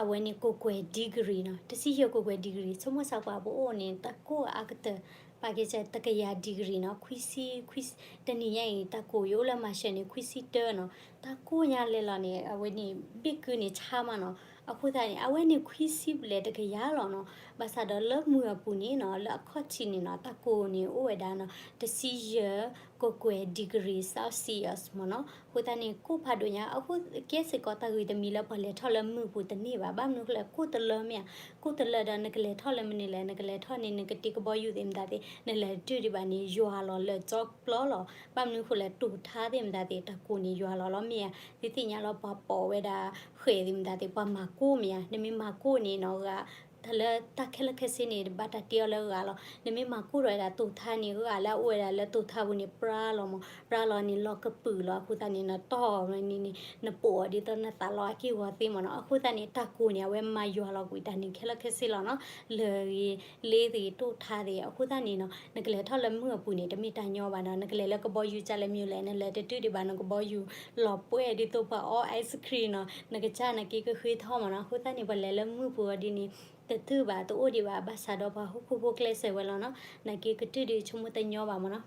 အဝဲန့ၣ် ကိးကွဲၢ် degree နီၤ, တဆံယဲၢ်ကိးကွဲၢ် degree ဆိကမိၣ်ဆၢကွၢ်ပအိၣ်န့ၣ် တၢ်ကိၢ်အါကတၢၢ် ပာ်ကဲစၢ်တကယၤ degree နီၤ, ခွံဆံ ခွံ တနံၤညါအံၤ တၢ်ကိၢ်ယအိၣ်လၢမၤရှၢၣ်န့ၣ် ခွံဆံတၢနီၤ, တၢ်ကိၢ်ညါလဲၣ်လီၤန့ၣ် အဝဲန့ၣ် ဘ့ၣ်ကုန့ၣ်ဆါမးနီၤ, အဃိသတးန့ၣ် အဝဲန့ၣ်ခွံဆံဘျဲၣ်တကယၤလီၤနီၤ. ဘၣ်ဆၣ်ဒီးလၢမုၢ်အပူၤန့ၣ်နီၤ လၢအခီၣ်ထံးန့ၣ်နီၤ တၢ်ကိၢ်န့ၣ်အိၣ်ဝဲဒၣ်နီၤ တဆံယဲၢ်ကကွဲၢ် degree Celsius မ့ၢ်နီၤ. အဃိသတးန့ၣ် ကိၢ်ဖးဒိၣ်ညါ အဃိကဲစ့ၢ်ကီးတၢ်ဂ့ၢ်တမံၤလၢပှၤလဲၤထီၣ်လၢမုၢ်ပူၤတန့ၢ်ဘၣ်. ဘၣ်မနုၤဃိလဲၣ် ကိၢ်တလၢမ့ၢ်ဧါ, ကိၢ်တလၢဒီးနကလဲၤထီၣ်လၢမနုၤလဲၣ်, နကလဲၤထီၣ်န့ၣ် နကတ့ကဘီယူၤသ့ၣ်မတၤသ့ၣ် နလဲၤတတုၤဒံးဘၣ်န့ၣ် ယွၤလီၤလၢာ်ကၠီပျီလီၤ. ဘၣ်မနုၤဃိလဲၣ် တိာ်ထါသ့ၣ်မတၤသ့ၣ် တၢ်ကိၢ်န့ၣ်ယွၤလီၤလီၤမ့ၢ်ဧါ. သုသ့ၣ်ညါလီၤ ပှၤပိာ်ဝဲဒၣ်ဃဲၣ်သ့ၣ်မတၤသ့ၣ် ပှၤမၤကိၢ်မ့ၢ်ဧါ. နမ့ၢ်မၤကိၢ်န့ၣ်နီၤ ဂၤ တၢ်လၢတၢ်ခဲလၢာ်ခဲဆ့န့ၣ် ဘၣ်တၢ်တ့အီၤလၢဂၤလီၤ. နမ့ၢ်မၤကိၢ်ဒီးဝဲဒၣ်တိာ်ထါန့ၣ် ဂၤလၢအအိၣ်ဝဲဒၣ်လၢတိာ်ထါပူၤန့ၣ် ပြါလီၤမး, ပြါလီၤန့ၣ် လီၤကပုာ်လီၤ. အဃိသတးန့ၣ် နတီၢ်ဝဲန့ၣ်န့ၣ် နပိာ်အီၤဒ်သိးနသးလီၤအက့ၢ်အဂီၤသ့မ့ၢ်နီၤ. အဃိသတးန့ၣ် တၢ်ကိၢ်န့ၣ် အဝဲမၤယွၤလီၤကွံာ်တၢ်န့ၣ်ခဲလၢာ်ခဲဆ့လီၤနီၤ. လၢၢ်ဂ့ၤ လ့သ့ၣ်တိာ်ထါသ့ၣ် အဃိသတးန့ၣ်နီၤ နကလဲၤထီၣ်လၢမုၢ်အပူၤန့ၣ် တမ့ၢ်တၢ်ညီဘၣ်နီၤ. နကလဲၤလၢကဘီယူၤကၢ်လဲၣ်မနုၤလဲၣ်, နလဲၤတတုၤဒံးဘၣ် နကဘီယူၤလီၤပှဲၢ်ဒ်သိးပှၤအီ ice cream နီၤ, နကစၢ်နက့ကဃ့ထီမ့ၢ်နီၤ. အဃိသတးန့ၣ် ပှၤလဲၤလၢမုၢ်ပူၤအီၤဒ်န့ၣ် တတုၤဘၣ်တအိၣ်ဒံးဘၣ် ဘၣ်ဆၣ်ဒီးပှၤဟီၣ်ခိၣ်ဖိကျဲးစၢးဝဲလီၤနီၤ. နက့ကတုၤဒံးဆိကမိၣ်တညီဘၣ်မ့ၢ်နီၤ.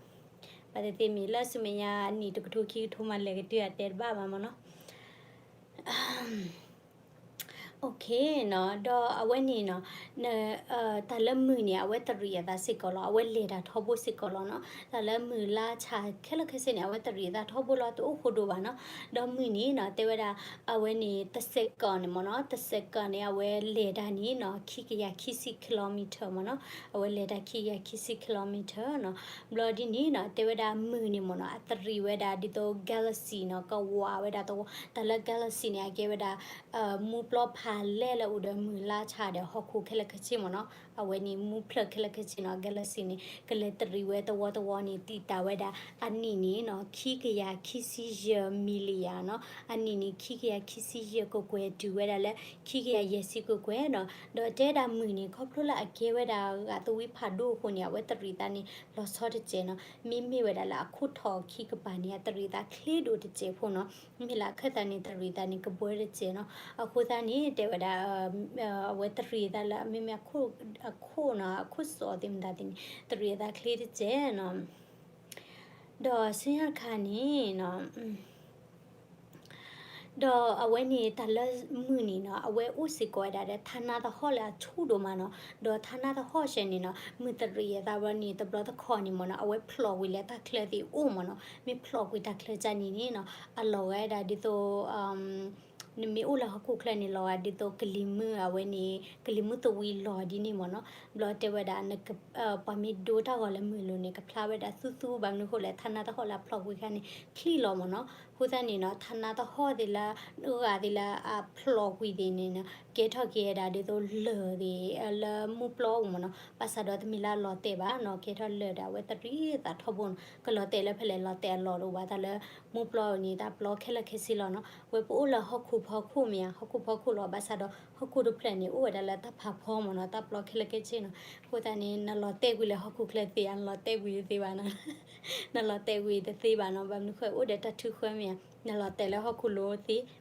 ဘၣ်သ့ၣ်သ့ၣ်မ့ၢ်လၢအဆူမဲာ်ညါအနံၣ်တကထိခံကထိမးလဲၤကတုၤအတဲတဘၣ်ဘၣ်မ့ၢ်နီၤ. ဒီးအဝဲန့ၣ်နီၤ တၢ်လၢမုၢ်န့ၣ် အဝဲတရံးအသးစ့ၢ်ကီးလီၤ. အဝဲလဲၤတၢ်ထီဘိစ့ၢ်ကီးလီၤနီၤ. တၢ်လၢမုၢ်လါဆၣ်ခဲလၢာ်ခဲဆ့န့ၣ် အဝဲတရံးအသးထီဘိလီၤ တအိၣ်ဃိဒိၣ်ဘၣ်နီၤ. ဒီးမုၢ်န့ၣ်နီၤ တဲဝဲဒၣ် အဝဲန့ၣ် တစဲးကီးန့ၣ်မ့ၢ်နီၤ, တစဲးကီးန့ၣ် အဝဲလဲၤတၢ်န့ၣ်နီၤ ခံကယၤခံဆံ kilometer မ့ၢ်နီၤ. အဝဲလဲၤတၢ်ခံကယၤခံဆံ kilometer နီၤ. ဘျီဒ်န့ၣ်နီၤ တဲဝဲဒၣ်မုၢ်န့ၣ်မ့ၢ်နီၤ အတရံးဝဲဒၣ်ဒ်သိး galaxy နီၤ ကဝးဝဲဒၣ်သဝီ. တၢ်လၢ galaxy န့ၣ် အကဲဝဲဒၣ် မူပျီဖးလဲၢ်လၢအိၣ်ဒီးမုၢ်လါဆၣ်ဒီးဟီၣ်ခိၣ်ခဲလၢာ်ခဲဆ့မ့ၢ်နီၤ. အဝဲန့ၣ်မူဖျၢၣ်ခဲလၢာ်ခဲဆ့နီၤ galaxy န့ၣ် ကလဲၤတရံးဝဲသဝီသဝီန့ၣ် တံာ်တာ်ဝဲဒၣ် အနံၣ်န့ၣ်နီၤ ခံကယၤခံဆံယဲၢ် million နီၤ. အနံၣ်န့ၣ် ခံကယၤခံဆံယဲၢ် ကကွဲၢ်တုၤဝဲဒၣ်လၢ ခံကယၤယဲၢ်ဆံကကွဲၢ်နီၤ. ဒီးတဲဒၣ်မုၢ်န့ၣ် ခီဖျိလၢအကဲဝဲဒၣ်ဂာ်သဝံဖးဒိၣ်အဃိန့ၣ် အဝဲတရံးသးန့ၣ် လီၤဆီတစဲးနီၤ. မ့မ့ၢ်ဝဲဒၣ်လၢအခိၣ်ထီၣ်ခံကပၤန့ၣ် အတရံးသးချ့ဒိၣ်တစဲးဖိနီၤ. မ့မ့ၢ်လၢအခၢၣ်သးန့ၣ် တရံးသးန့ၣ် ကဘှီတစဲးနီၤ. အဃိသတးန့ၣ် တဲဝဲဒၣ် အဝဲတရံးသးလၢ မ့မ့ၢ်အခိၣ်နီၤ အခိၣ်စီးသ့ၣ်မတၤသ့ၣ်န့ၣ် တရံးသးချ့တစဲးနီၤ. ဒီးဆူညါတခါန့ၣ်နီၤ ဒီးအဝဲန့ၣ်တၢ်လၢမုၢ်န့ၣ်နီၤ အဝဲအိၣ်စ့ၢ်ကီးဝဲဒၣ်ဒီး ထးနါသဟီၣ်လၢအဆူၣ်ဒိၣ်မးနီၤ. ဒီးထးနါသဟီၣ်စဲန့ၣ်နီၤ မုၢ်တရံးအသးဘျီန့ၣ် တဘျီတခီၣ်န့ၣ်မ့ၢ်နီၤ အဝဲဖျိးကွံာ်လၢတၢ်ချၢသ့ၣ်အိၣ်မ့ၢ်နီၤ. မ့ၢ်ဖျိးကွံာ်တၢ်ချၢကၢ်န့ၣ်န့ၣ်နီၤ အလီၤဂာ်ဝဲဒၣ်ဒ်သိး နမ့ၢ်အိၣ်လၢဟီၣ်ခိၣ်ချၢန့ၣ် လီၤဂာ်ဒ်သိးကလံၤမုၢ်အဝဲန့ၣ် ကလံၤမုၢ်သဝံလီၤဒ်န့ၣ်မ့ၢ်နီၤ. ဘျီတဲဝဲဒၣ် ပှၤမ့ၢ်ဒိတၢ်ဂီၤလၢမုၢ်လိၤန့ၣ် ကဖျါဝဲဒၣ်သူသူ ဘၣ်မနုၤဃိလဲၣ် ထးနါသဟီၣ်လၢအဖျိးကွံာ်ခါန့ၣ် ချံးလီၤမ့ၢ်နီၤ. အဃိသတးန့ၣ်နီၤ ထးနါသဟီၣ်သ့ၣ်လၢ ဂာ်သ့ၣ်လၢအဖျိးကွံာ်သ့ၣ်န့ၣ်နီၤ ကဲထီၣ်က့ၤဝဲဒၣ်ဒ်သိးလၢၢ်သ့ၣ် လၢမူပျီပူၤမ့ၢ်နီၤ. ဘၣ်ဆၣ်ဒီးတမ့ၢ်လၢအလီၤတဲာ်ဘၣ်နီၤ ကဲထီၣ်လၢၢ်ဒီးအဝဲတရံးသးထီဘိနီၤ. ကလီၤတဲာ်လၢဖဲလဲၣ် လီၤတဲာ်အလီၢ်တအိၣ်ဘၣ် တၢ်လၢမူပျီန့ၣ် တၢ်ပျီခဲလၢာ်ခဲဆ့လီၤနီၤ. ဝဲပအိၣ်လၢဟီၣ်ခိၣ်ဖီခိၣ်မ့ၢ်ဧါ ဟီၣ်ခိၣ်ဖီခိၣ်လီၤ ဘၣ်ဆၣ်ဒီးဟီၣ်ခိၣ်တဖျၢၣ်န့ၣ် အိၣ်ဝဲဒၣ်လၢတၢ်ဖးဖီမ့ၢ်နီၤ တၢ်ပျီခဲလၢာ်ခဲဆ့နီၤ. အဃိသတးန့ၣ် နလီၤတဲာ်ကွံာ်လၢဟီၣ်ခိၣ်ချၢသ့ဧါ နလီၤတဲာ်ကွံာ်တသ့ဘၣ်နီၤ နလီၤတဲာ်ကွံာ်တသ့ဘၣ်နီၤ ဘၣ်မနုၤဃိအိၣ်ဒီးတၢ်ထုးဃၢမ့ၢ်ဧါ နလီၤတဲာ်လၢဟီၣ်ခိၣ်လိၤသ့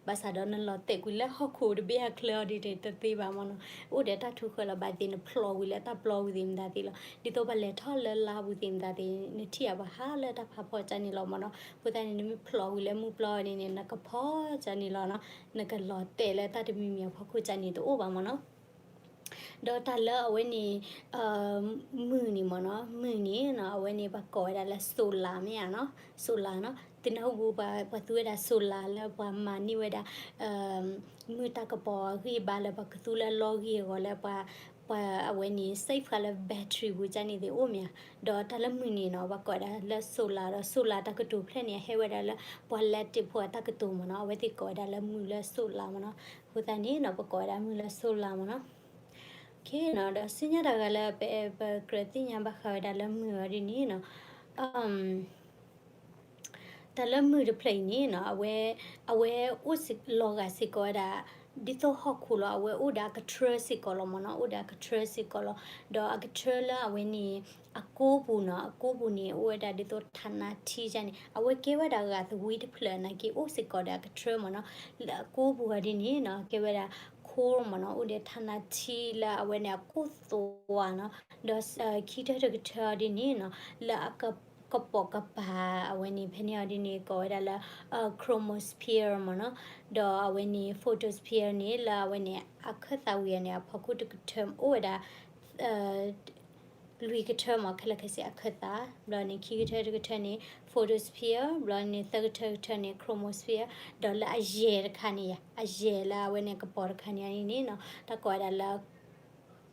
ဘၣ်ဆၣ်ဒီးနလီၤတဲာ်ကွံာ်လၢဟီၣ်ခိၣ်တဘ့ၣ်အချၢအီၤဒ်န့ၣ် တသ့ဘၣ်မ့ၢ်နီၤ. အိၣ်ဒီးတၢ်ထုးဃၢလီၤ ဘၣ်သ့ၣ်နဖျိးကွံာ်လၢတၢ်ပျီဝံၤသ့ၣ်မတၤသ့ၣ်လီၤ. ဒ်သိးပှၤလဲၤထီၣ်လၢလါပူၤသ့ၣ်မတၤသ့ၣ် နထံၣ်အပှၤဟးလၢတၢ်ဖးဖီကၢ်န့ၣ်လီၤမ့ၢ်နီၤ. အဃိသတးန့ၣ် နမ့ၢ်ဖျိးကွံာ်လၢမူပျီန့ၣ်န့ၣ် နကဖီကၢ်န့ၣ်လီၤနီၤ. နကလီၤတဲာ်လၢတၢ်တမံၤမံၤအဖီခိၣ်ကၢ်န့ၣ်တအိၣ်ဘၣ်မ့ၢ်နီၤ. ဒီးတၢ်လၢအဝဲန့ၣ် မုၢ်န့ၣ်မ့ၢ်နီၤ မုၢ်န့ၣ်နီၤ အဝဲန့ၣ် ပှၤကိးဝဲဒၣ်လၢ solar မ့ၢ်ဧါနီၤ solar နီၤ သုနၢ်ဟူပှၤ ပှၤသူဝဲဒၣ် solar လၢပှၤမၤန့ၢ်ဝဲဒၣ် မုၢ်တၢ်ကပီၤအဂံၢ်အဘါလၢပှၤကသူလၢအလီၢ်ဂံၢ်အဂီၤလၢပှၤ ပှၤအဝဲန့ၣ် save ဃာ်လၢ battery ပူၤကၢ်န့ၣ်သ့ၣ်အိၣ်မ့ၢ်ဧါ. ဒီးတၢ်လၢမုၢ်န့ၣ်နီၤ ပှၤကိးဝဲဒၣ်လၢ solar ဒီး solar တၢ်ကတိၤဖျၢၣ်န့ၣ် အဟဲဝဲဒၣ်လၢ ပှၤ Latin ဖိအတၢ်ကတိၤမ့ၢ်နီၤ အဝဲသ့ၣ်ကိးဝဲဒၣ်လၢမုၢ်လၢ solar မ့ၢ်နီၤ. အဃိသတးန့ၣ်နီၤ ပကိးဝဲဒၣ်မုၢ်လၢ solar မ့ၢ်နီၤ. ဒီးဆူညါတဂၤလၢပ ပကြၢးသ့ၣ်ညါဘၣ်ဃးဝဲဒၣ်လၢမုၢ်အီၤဒ်န့ၣ်နီၤ တၢ်လၢမုၢ်တဖျၢၣ်အံၤန့ၣ်နီၤ အဝဲ အဝဲအိၣ်လီၤဂာ်စ့ၢ်ကီးဝဲဒၣ် ဒ်သိးဟီၣ်ခိၣ်လီၤ အဝဲအိၣ်ဒီးအကထြၢစ့ၢ်ကီးလီၤမ့ၢ်နီၤ အိၣ်ဒီးအကထြၢစ့ၢ်ကီးလီၤ. ဒီးအကထြၢလၢအဝဲန့ၣ် အကိးပူၤနီၤ အကိးပူၤန့ၣ် အိၣ်ဝဲဒၣ်ဒ်သိးထးနါထံကၢ်န့ၣ် အဝဲကဲဝဲဒၣ်ဂာ်သဝံတဖျၢၣ်နာ်က့ အိၣ်စ့ၢ်ကီးဒီးအကထြၢမ့ၢ်နီၤ လၢအကိးပူၤအီၤဒ်န့ၣ်နီၤ ကဲဝဲဒၣ် core မ့ၢ်နီၤ အိၣ်ဒီးထးနါထံလၢအဝဲန့ၣ်အကိၢ်သွါနီၤ ဒီးခံထၢတကထၢအီၤဒ်န့ၣ်နီၤ လၢအက ကပိာ်ကပၤ အဝဲန့ၣ် ဖဲန့ၣ်အီၤဒ်န့ၣ် ကိးဝဲဒၣ်လၢ chromosphere မ့ၢ်နီၤ, ဒီးအဝဲန့ၣ် photosphere န့ၣ် လၢအဝဲန့ၣ် အခၢၣ်သးဝံၤအီၤန့ၣ် အဖီခိၣ်တကထၢ အိၣ်ဝဲဒၣ် လွံၢ်ကထၢမ့ၢ် ခဲလၢာ်ခဲဆ့အခၢၣ်သး, ဘျီန့ၣ် ခံကထၢတကထၢန့ၣ် photosphere, ဘျီန့ၣ် သၢကထၢတကထၢန့ၣ် chromosphere, ဒီးလၢအယဲၢ်တခါန့ၣ်ယါ အယဲၢ်လၢအဝဲန့ၣ်ကပိာ်တခါန့ၣ်န့ၣ်နီၤ တၢ်ကိးဝဲဒၣ်လၢ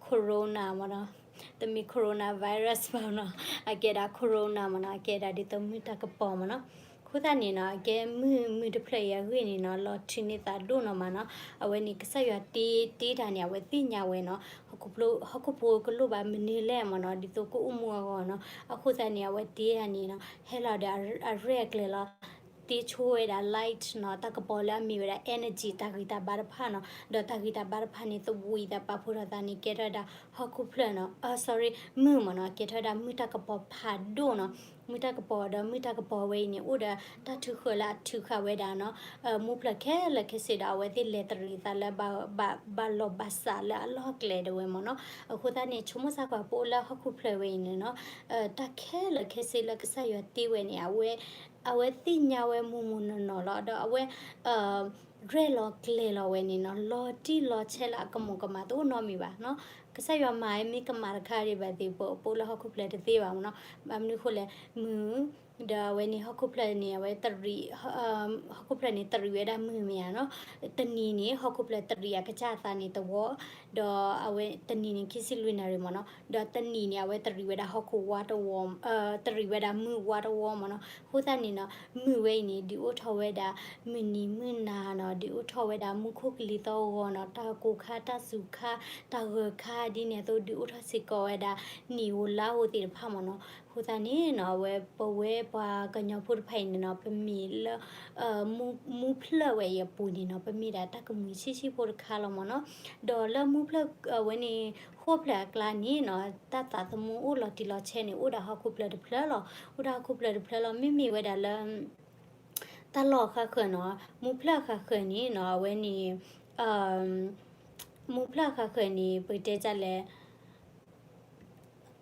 corona မ့ၢ်နီၤ, တမ့ၢ် coronavirus ဘၣ်နီၤ, အကဲဒၣ် corona မ့ၢ်နီၤ, အကဲဒၣ်ဒ်သိးမုၢ်တၢ်ကပီၤမ့ၢ်နီၤ, အဃိသတးန့ၣ်နီၤ အကဲမုၢ် မုၢ်တဖျၢၣ်အံၤအဂ့ၢ်န့ၣ်နီၤ လီၤထုးန့ၢ်သးဒိၣ်နီၤမးနီၤ, အဝဲန့ၣ် ကစၢ်ယွၤတ့ တ့တၢ်န့ၣ် အဝဲသ့ၣ်ညါဝဲနီၤ, ဟီၣ်ခိၣ်ဖိကလိၣ်ဘၣ်မနုၤလဲၣ်မ့ၢ်နီၤ, ဒ်သိးကအိၣ်မူအဂီၢ်နီၤ, အဃိသတးန့ၣ် အဝဲတ့တၢ်န့ၣ်နီၤ ဟဲလီၤဒီးအရဲၣ်အကျဲၤလီၤ တ့ဆိဝဲဒၣ် light နီၤ, တၢ်ကပီၤလၢအမ့ၢ်ဝဲဒၣ် energy တၢ်ဂံၢ်တၢ်ဘါတဖၣ်နီၤ, ဒီးတၢ်ဂံၢ်တၢ်ဘါတဖၣ်န့ၣ် သဘှံးသးပာ်ဖှိၣ်ထီၣ်သးန့ၣ် ကဲထီၣ်ဝဲဒၣ်ဟီၣ်ခိၣ်ဖျၢၣ်နီၤ, အ sorry မုၢ်မ့ၢ်နီၤ, ကဲထီၣ်ဝဲဒၣ်မုၢ်တၢ်ကပီၤဖးဒိၣ်နီၤ, မုၢ်တၢ်ကပီၤဒီးမုၢ်တၢ်ကပီၤဝဲအံၤန့ၣ် အိၣ်ဒီးတၢ်ထုးဃၢၤလၢအထုးဃာ်ဝဲဒၣ်နီၤ, မူဖျၢၣ်ခဲလၢာ်ခဲဆ့ဒီး အဝဲသ့ၣ်လဲၤတရံးသးလၢ ဘၣ်လီၢ်ဘၣ်စးလၢအလီၢ်ကျဲၤဒၣ်ဝဲမ့ၢ်နီၤ, အဃိသတးန့ၣ် ဆိကမိၣ်စၢ်ကွၢ်ပအိၣ်လၢဟီၣ်ခိၣ်ဖျၢၣ်ဝဲအံၤန့ၣ်နီၤ တၢ်ခဲလၢာ်ခဲဆ့လၢကစၢ်ယွၤတ့ဝဲန့ၣ် အဝဲ အဝဲသ့ၣ်ညါဝဲမုၢ်မုၢ်နီၢ်နီၢ်လီၤ. ဒီးအဝဲ ရဲၣ်လီၤကျဲၤလီၤဝဲန့ၣ်နီၤ လီၤတံၢ်လီၤဆဲးလၢအကမူၤကမၣ်တအိၣ်နီတမံၤဘၣ်နီၤ. ကစၢ်ယွၤမၤမ့ၢ်ကမၣ်တခါဒံးဘၣ်သ့ၣ် ပ ပအိၣ်လၢဟီၣ်ခိၣ်ဖျၢၣ်တသ့ဘၣ်မ့ၢ်နီၤ. ဘၣ်မနုၤအဃိလဲၣ် မုၢ် ဒီးအဝဲန့ၣ် ဟီၣ်ခိၣ်ဖျၢၣ်န့ၣ် အဝဲတရံး ဟီၣ်ခိၣ်ဖျၢၣ်န့ၣ်တရံးဝဲဒၣ်မုၢ်မ့ၢ်ဧါနီၤ. တနံၤန့ၣ် ဟီၣ်ခိၣ်ဖျၢၣ်တရံးအကစၢ်အသးန့ၣ်တဝီ, ဒီးအဝဲတနံၤန့ၣ် ခံဆံလွံၢ်နၣ်ရံၣ်မ့ၢ်နီၤ. ဒီးတနံၤန့ၣ် အဝဲတရံးဝဲဒၣ်ဟီၣ်ခိၣ်ဝါတဝီ, တရံးဝဲဒၣ်မုၢ်ဝါတဝီမ့ၢ်နီၤ. အဃိသတးန့ၣ်နီၤ မုၢ်ဝဲအံၤန့ၣ် ဒုးအိၣ်ထီၣ်ဝဲဒၣ် မုၢ်နံၤမုၢ်နၤနီၤ, ဒုးအိၣ်ထီၣ်ဝဲဒၣ်မူခိၣ်ကလံၤသီဂီၤနီၤ, တၢ်ကိၢ်ခါ တၢ်စူၤခါ တၢ်ဂၢၤခါဒ်န့ၣ်အသိး ဒုးအိၣ်ထီၣ်စ့ၢ်ကီးဝဲဒၣ် နံၣ်ဧိၤလါဧိၤသ့ၣ်တဖၣ်မ့ၢ်နီၤ. အဃိသတးန့ၣ်နီၤ အဝဲပဝဲပှၤကညီဖိတဖၣ်အံၤန့ၣ်နီၤ ပမ့ၢ်လၢ မူဖျၢၣ်ဝဲအံၤအပူၤန့ၣ်နီၤ ပမ့ၢ်ဒၣ်တၢ်ကမှံၤဆံးဆံးဖိတခါလီၤမ့ၢ်နီၤ. ဒီးလၢမူဖျၢၣ်အဝဲန့ၣ် ဟီၣ်ဖျၢၣ်အကျါန့ၣ်နီၤ တၢ်သးသမူအိၣ်လီၤတံၢ်လီၤဆဲးန့ၣ် အိၣ်ဒၣ်ဟီၣ်ခိၣ်ဖျၢၣ်တဖျၢၣ်လီၤ. အိၣ်ဒၣ်ဟီၣ်ခိၣ်ဖျၢၣ်တဖျၢၣ်လီၤ. မ့မ့ၢ်ဝဲဒၣ်လၢ တၢ်လီၢ်အဃၣ်ဃၢၤနီၤ, မူဖျၢၣ်အဃၣ်ဃၢၤန့ၣ်နီၤ အဝဲန့ၣ် မူဖျၢၣ်အဃၣ်ဃၢၤန့ၣ် ပကတဲဒ်လဲၣ်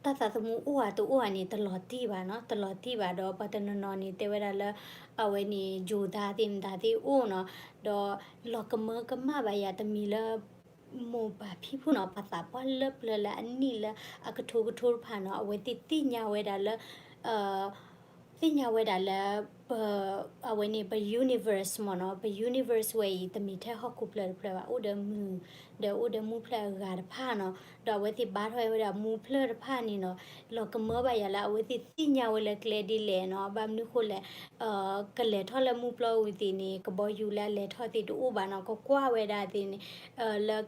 တၢ်သးသမူအိၣ်ဧါတအိၣ်ဧါန့ၣ် တလီၤတံၢ်ဘၣ်နီၤ, တလီၤတံၢ်ဘၣ်ဒီး ပှၤတနီၤနီၤန့ၣ် တဲဝဲဒၣ်လၢ အဝဲန့ၣ် ယိၤသးသ့ၣ်မတၤသ့ၣ်အိၣ်နီၤ, ဒီးလီၤကမၢကမၣ်ဘၣ်ယၤတမံၤလၢ မိၢ်ပၢ်ဖံဖုနီၤ, ပှၤသးပှၢ်လၢပျၢၤလၢအနံၣ်လၢအကထိကထိတဖၣ်နီၤ, အဝဲသ့ၣ်သ့ၣ်ညါဝဲဒၣ်လၢ သ့ၣ်ညါဝဲဒၣ်လၢ ပ အဝဲန့ၣ် ပ universe မ့ၢ်နီၤ, ပ universe ဝဲအံၤ တမ့ၢ်ထဲဟီၣ်ခိၣ်ဖျၢၣ်တဖျၢၣ်ဘၣ်, အိၣ်ဒီးမုၢ် ဒီးအိၣ်ဒီးမူဖျၢၣ်အဂၤတဖၣ်နီၤ, ဒီးအဝဲသ့ၣ်ဘါထီၣ်ဝဲဒၣ်မူဖျၢၣ်တဖၣ်န့ၣ်နီၤ, လီၤကမၢဘၣ်ယၤလၢအဝဲသ့ၣ်သ့ၣ်ညါဝဲလၢကျဲဒ်လဲၣ်နီၤ, ဘၣ်မနုၤဃိလဲၣ် ကလဲၤထီၣ်လၢမူပျီဝံၤသ့ၣ်န့ၣ် ကဘီယူၤလၢအလဲၤထီၣ်သ့ၣ်တအိၣ်ဘၣ်နီၤ, ကကွၢ်ဝဲဒၣ်သ့ၣ်န့ၣ် လၢ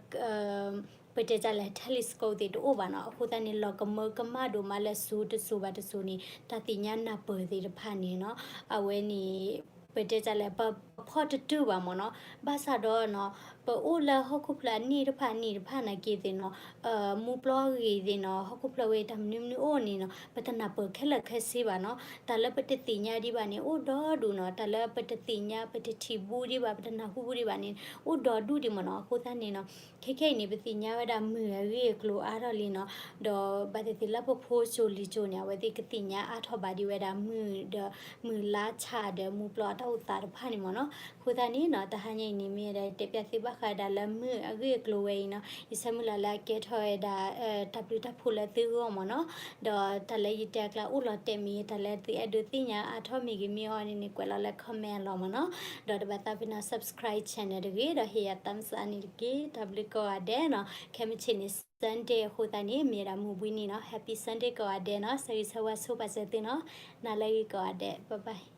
ပတဲတၢ်လဲၣ် telescope သ့ၣ်တအိၣ်ဘၣ်နီၤ, အဃိသတးန့ၣ် လီၤကမၢကမၣ်ဒိၣ်မးလၢစိၤတစိၤဘၣ်တစိၤန့ၣ် တၢ်သ့ၣ်ညါနၢ်ပၢၢ်သ့ၣ်တဖၣ်န့ၣ်နီၤ, အဝဲန့ၣ် ပတဲတၢ်လဲၣ် ပဖီၣ်တတုာ်ဘၣ်မ့ၢ်နီၤ, ဘၣ်ဆၣ်ဒီးနီၤ ပအိၣ်လၢဟီၣ်ခိၣ်ဖျၢၣ်အနံၣ်တဖၣ်အနံၣ်တဖၣ်နာ်က့သ့ၣ်နီၤ မူပျီဂ့ၤသ့ၣ်နီၤ ဟီၣ်ခိၣ်ဖျၢၣ်ဝဲတၢ်မနုၤမနုၤအိၣ်န့ၣ်နီၤ ပတနၢ်ပၢၢ်ခဲလၢာ်ခဲဆ့ဘၣ်နီၤ, တၢ်လၢပတသ့ၣ်ညါဒံးဘၣ်န့ၣ် အိၣ်ဒီဒူၣ်နီၤ, တၢ်လၢပတသ့ၣ်ညါ ပတထံၣ်ဘူးဒံးဘၣ် ပတနၢ်ဟူဘူးဒံးဘၣ်န့ၣ် အိၣ်ဒီဒူၣ်ဒံးမ့ၢ်နီၤ, အဃိသတးန့ၣ်နီၤ ခဲခဲအံၤန့ၣ် ပသ့ၣ်ညါဝဲဒၣ်မုၢ်အဂ့ၢ်အကျိၤအါထီၣ်လံနီၤ, ဒီးဘၣ်သ့ၣ်သ့ၣ်လၢပဖိစိၤလံၤစိၤန့ၣ် အဝဲသ့ၣ်ကသ့ၣ်ညါအါထီၣ်ဘၣ်ဒံးဝဲဒၣ်မုၢ်ဒီး မုၢ်လါဆၣ်ဒီးမူပျီအတၢ်အိၣ်သးတဖၣ်န့ၣ်မ့ၢ်နီၤ, အဃိသတးန့ၣ်နီၤ တဟါညါအံၤန့ၣ် မ့ၢ်ဝဲဒၣ်တဲပျၢ်သုဘၣ်ဃးဒၣ်လၢမုၢ်အဂ့ၢ်အကျိၤဝဲအံၤနီၤ, ယဆၢမုၢ်လၢ်လၢအကဲထီၣ်ဝဲဒၣ် တၢ်ဘျုးတၢ်ဖှိၣ်လၢသုဂီၢ်မ့ၢ်နီၤ, ဒီးတၢ်လၢယတဲအကျါအိၣ်လီၤတဲာ်မ့ၢ် တၢ်လၢသုအဲၣ်ဒိးသ့ၣ်ညါအါထီၣ်မ့ၢ်ဂ့ၤမ့ၢ်အီၤန့ၣ်န့ၣ် ကွဲးလီၤလၢ comment လီၤမ့ၢ်နီၤ, ဒီးတဘၣ်သးပ့ၤနီၤ subscribe channel တဂ့ၤ ဒီးဟ့ၣ်ယၤ thumbs up န့ၣ်တက့ၢ်, တၢ်ဘျုးကိးဂၤဒဲးနီၤ, ခဲမုၢ်ဆ့ၣ်န့ၣ် Sunday အဃိသတးန့ၣ် မ့ၢ်ဝဲဒၣ်မုၢ်ဘှံးနံၤနီၤ, Happy Sunday ကိးဂၤဒဲးနီၤ, ဆၢဂ့ၤဆၢဝါဆိပာ်စၢၤသုနီၤ, နၤလၢအဂ့ၤကိးဂၤဒဲး bye bye.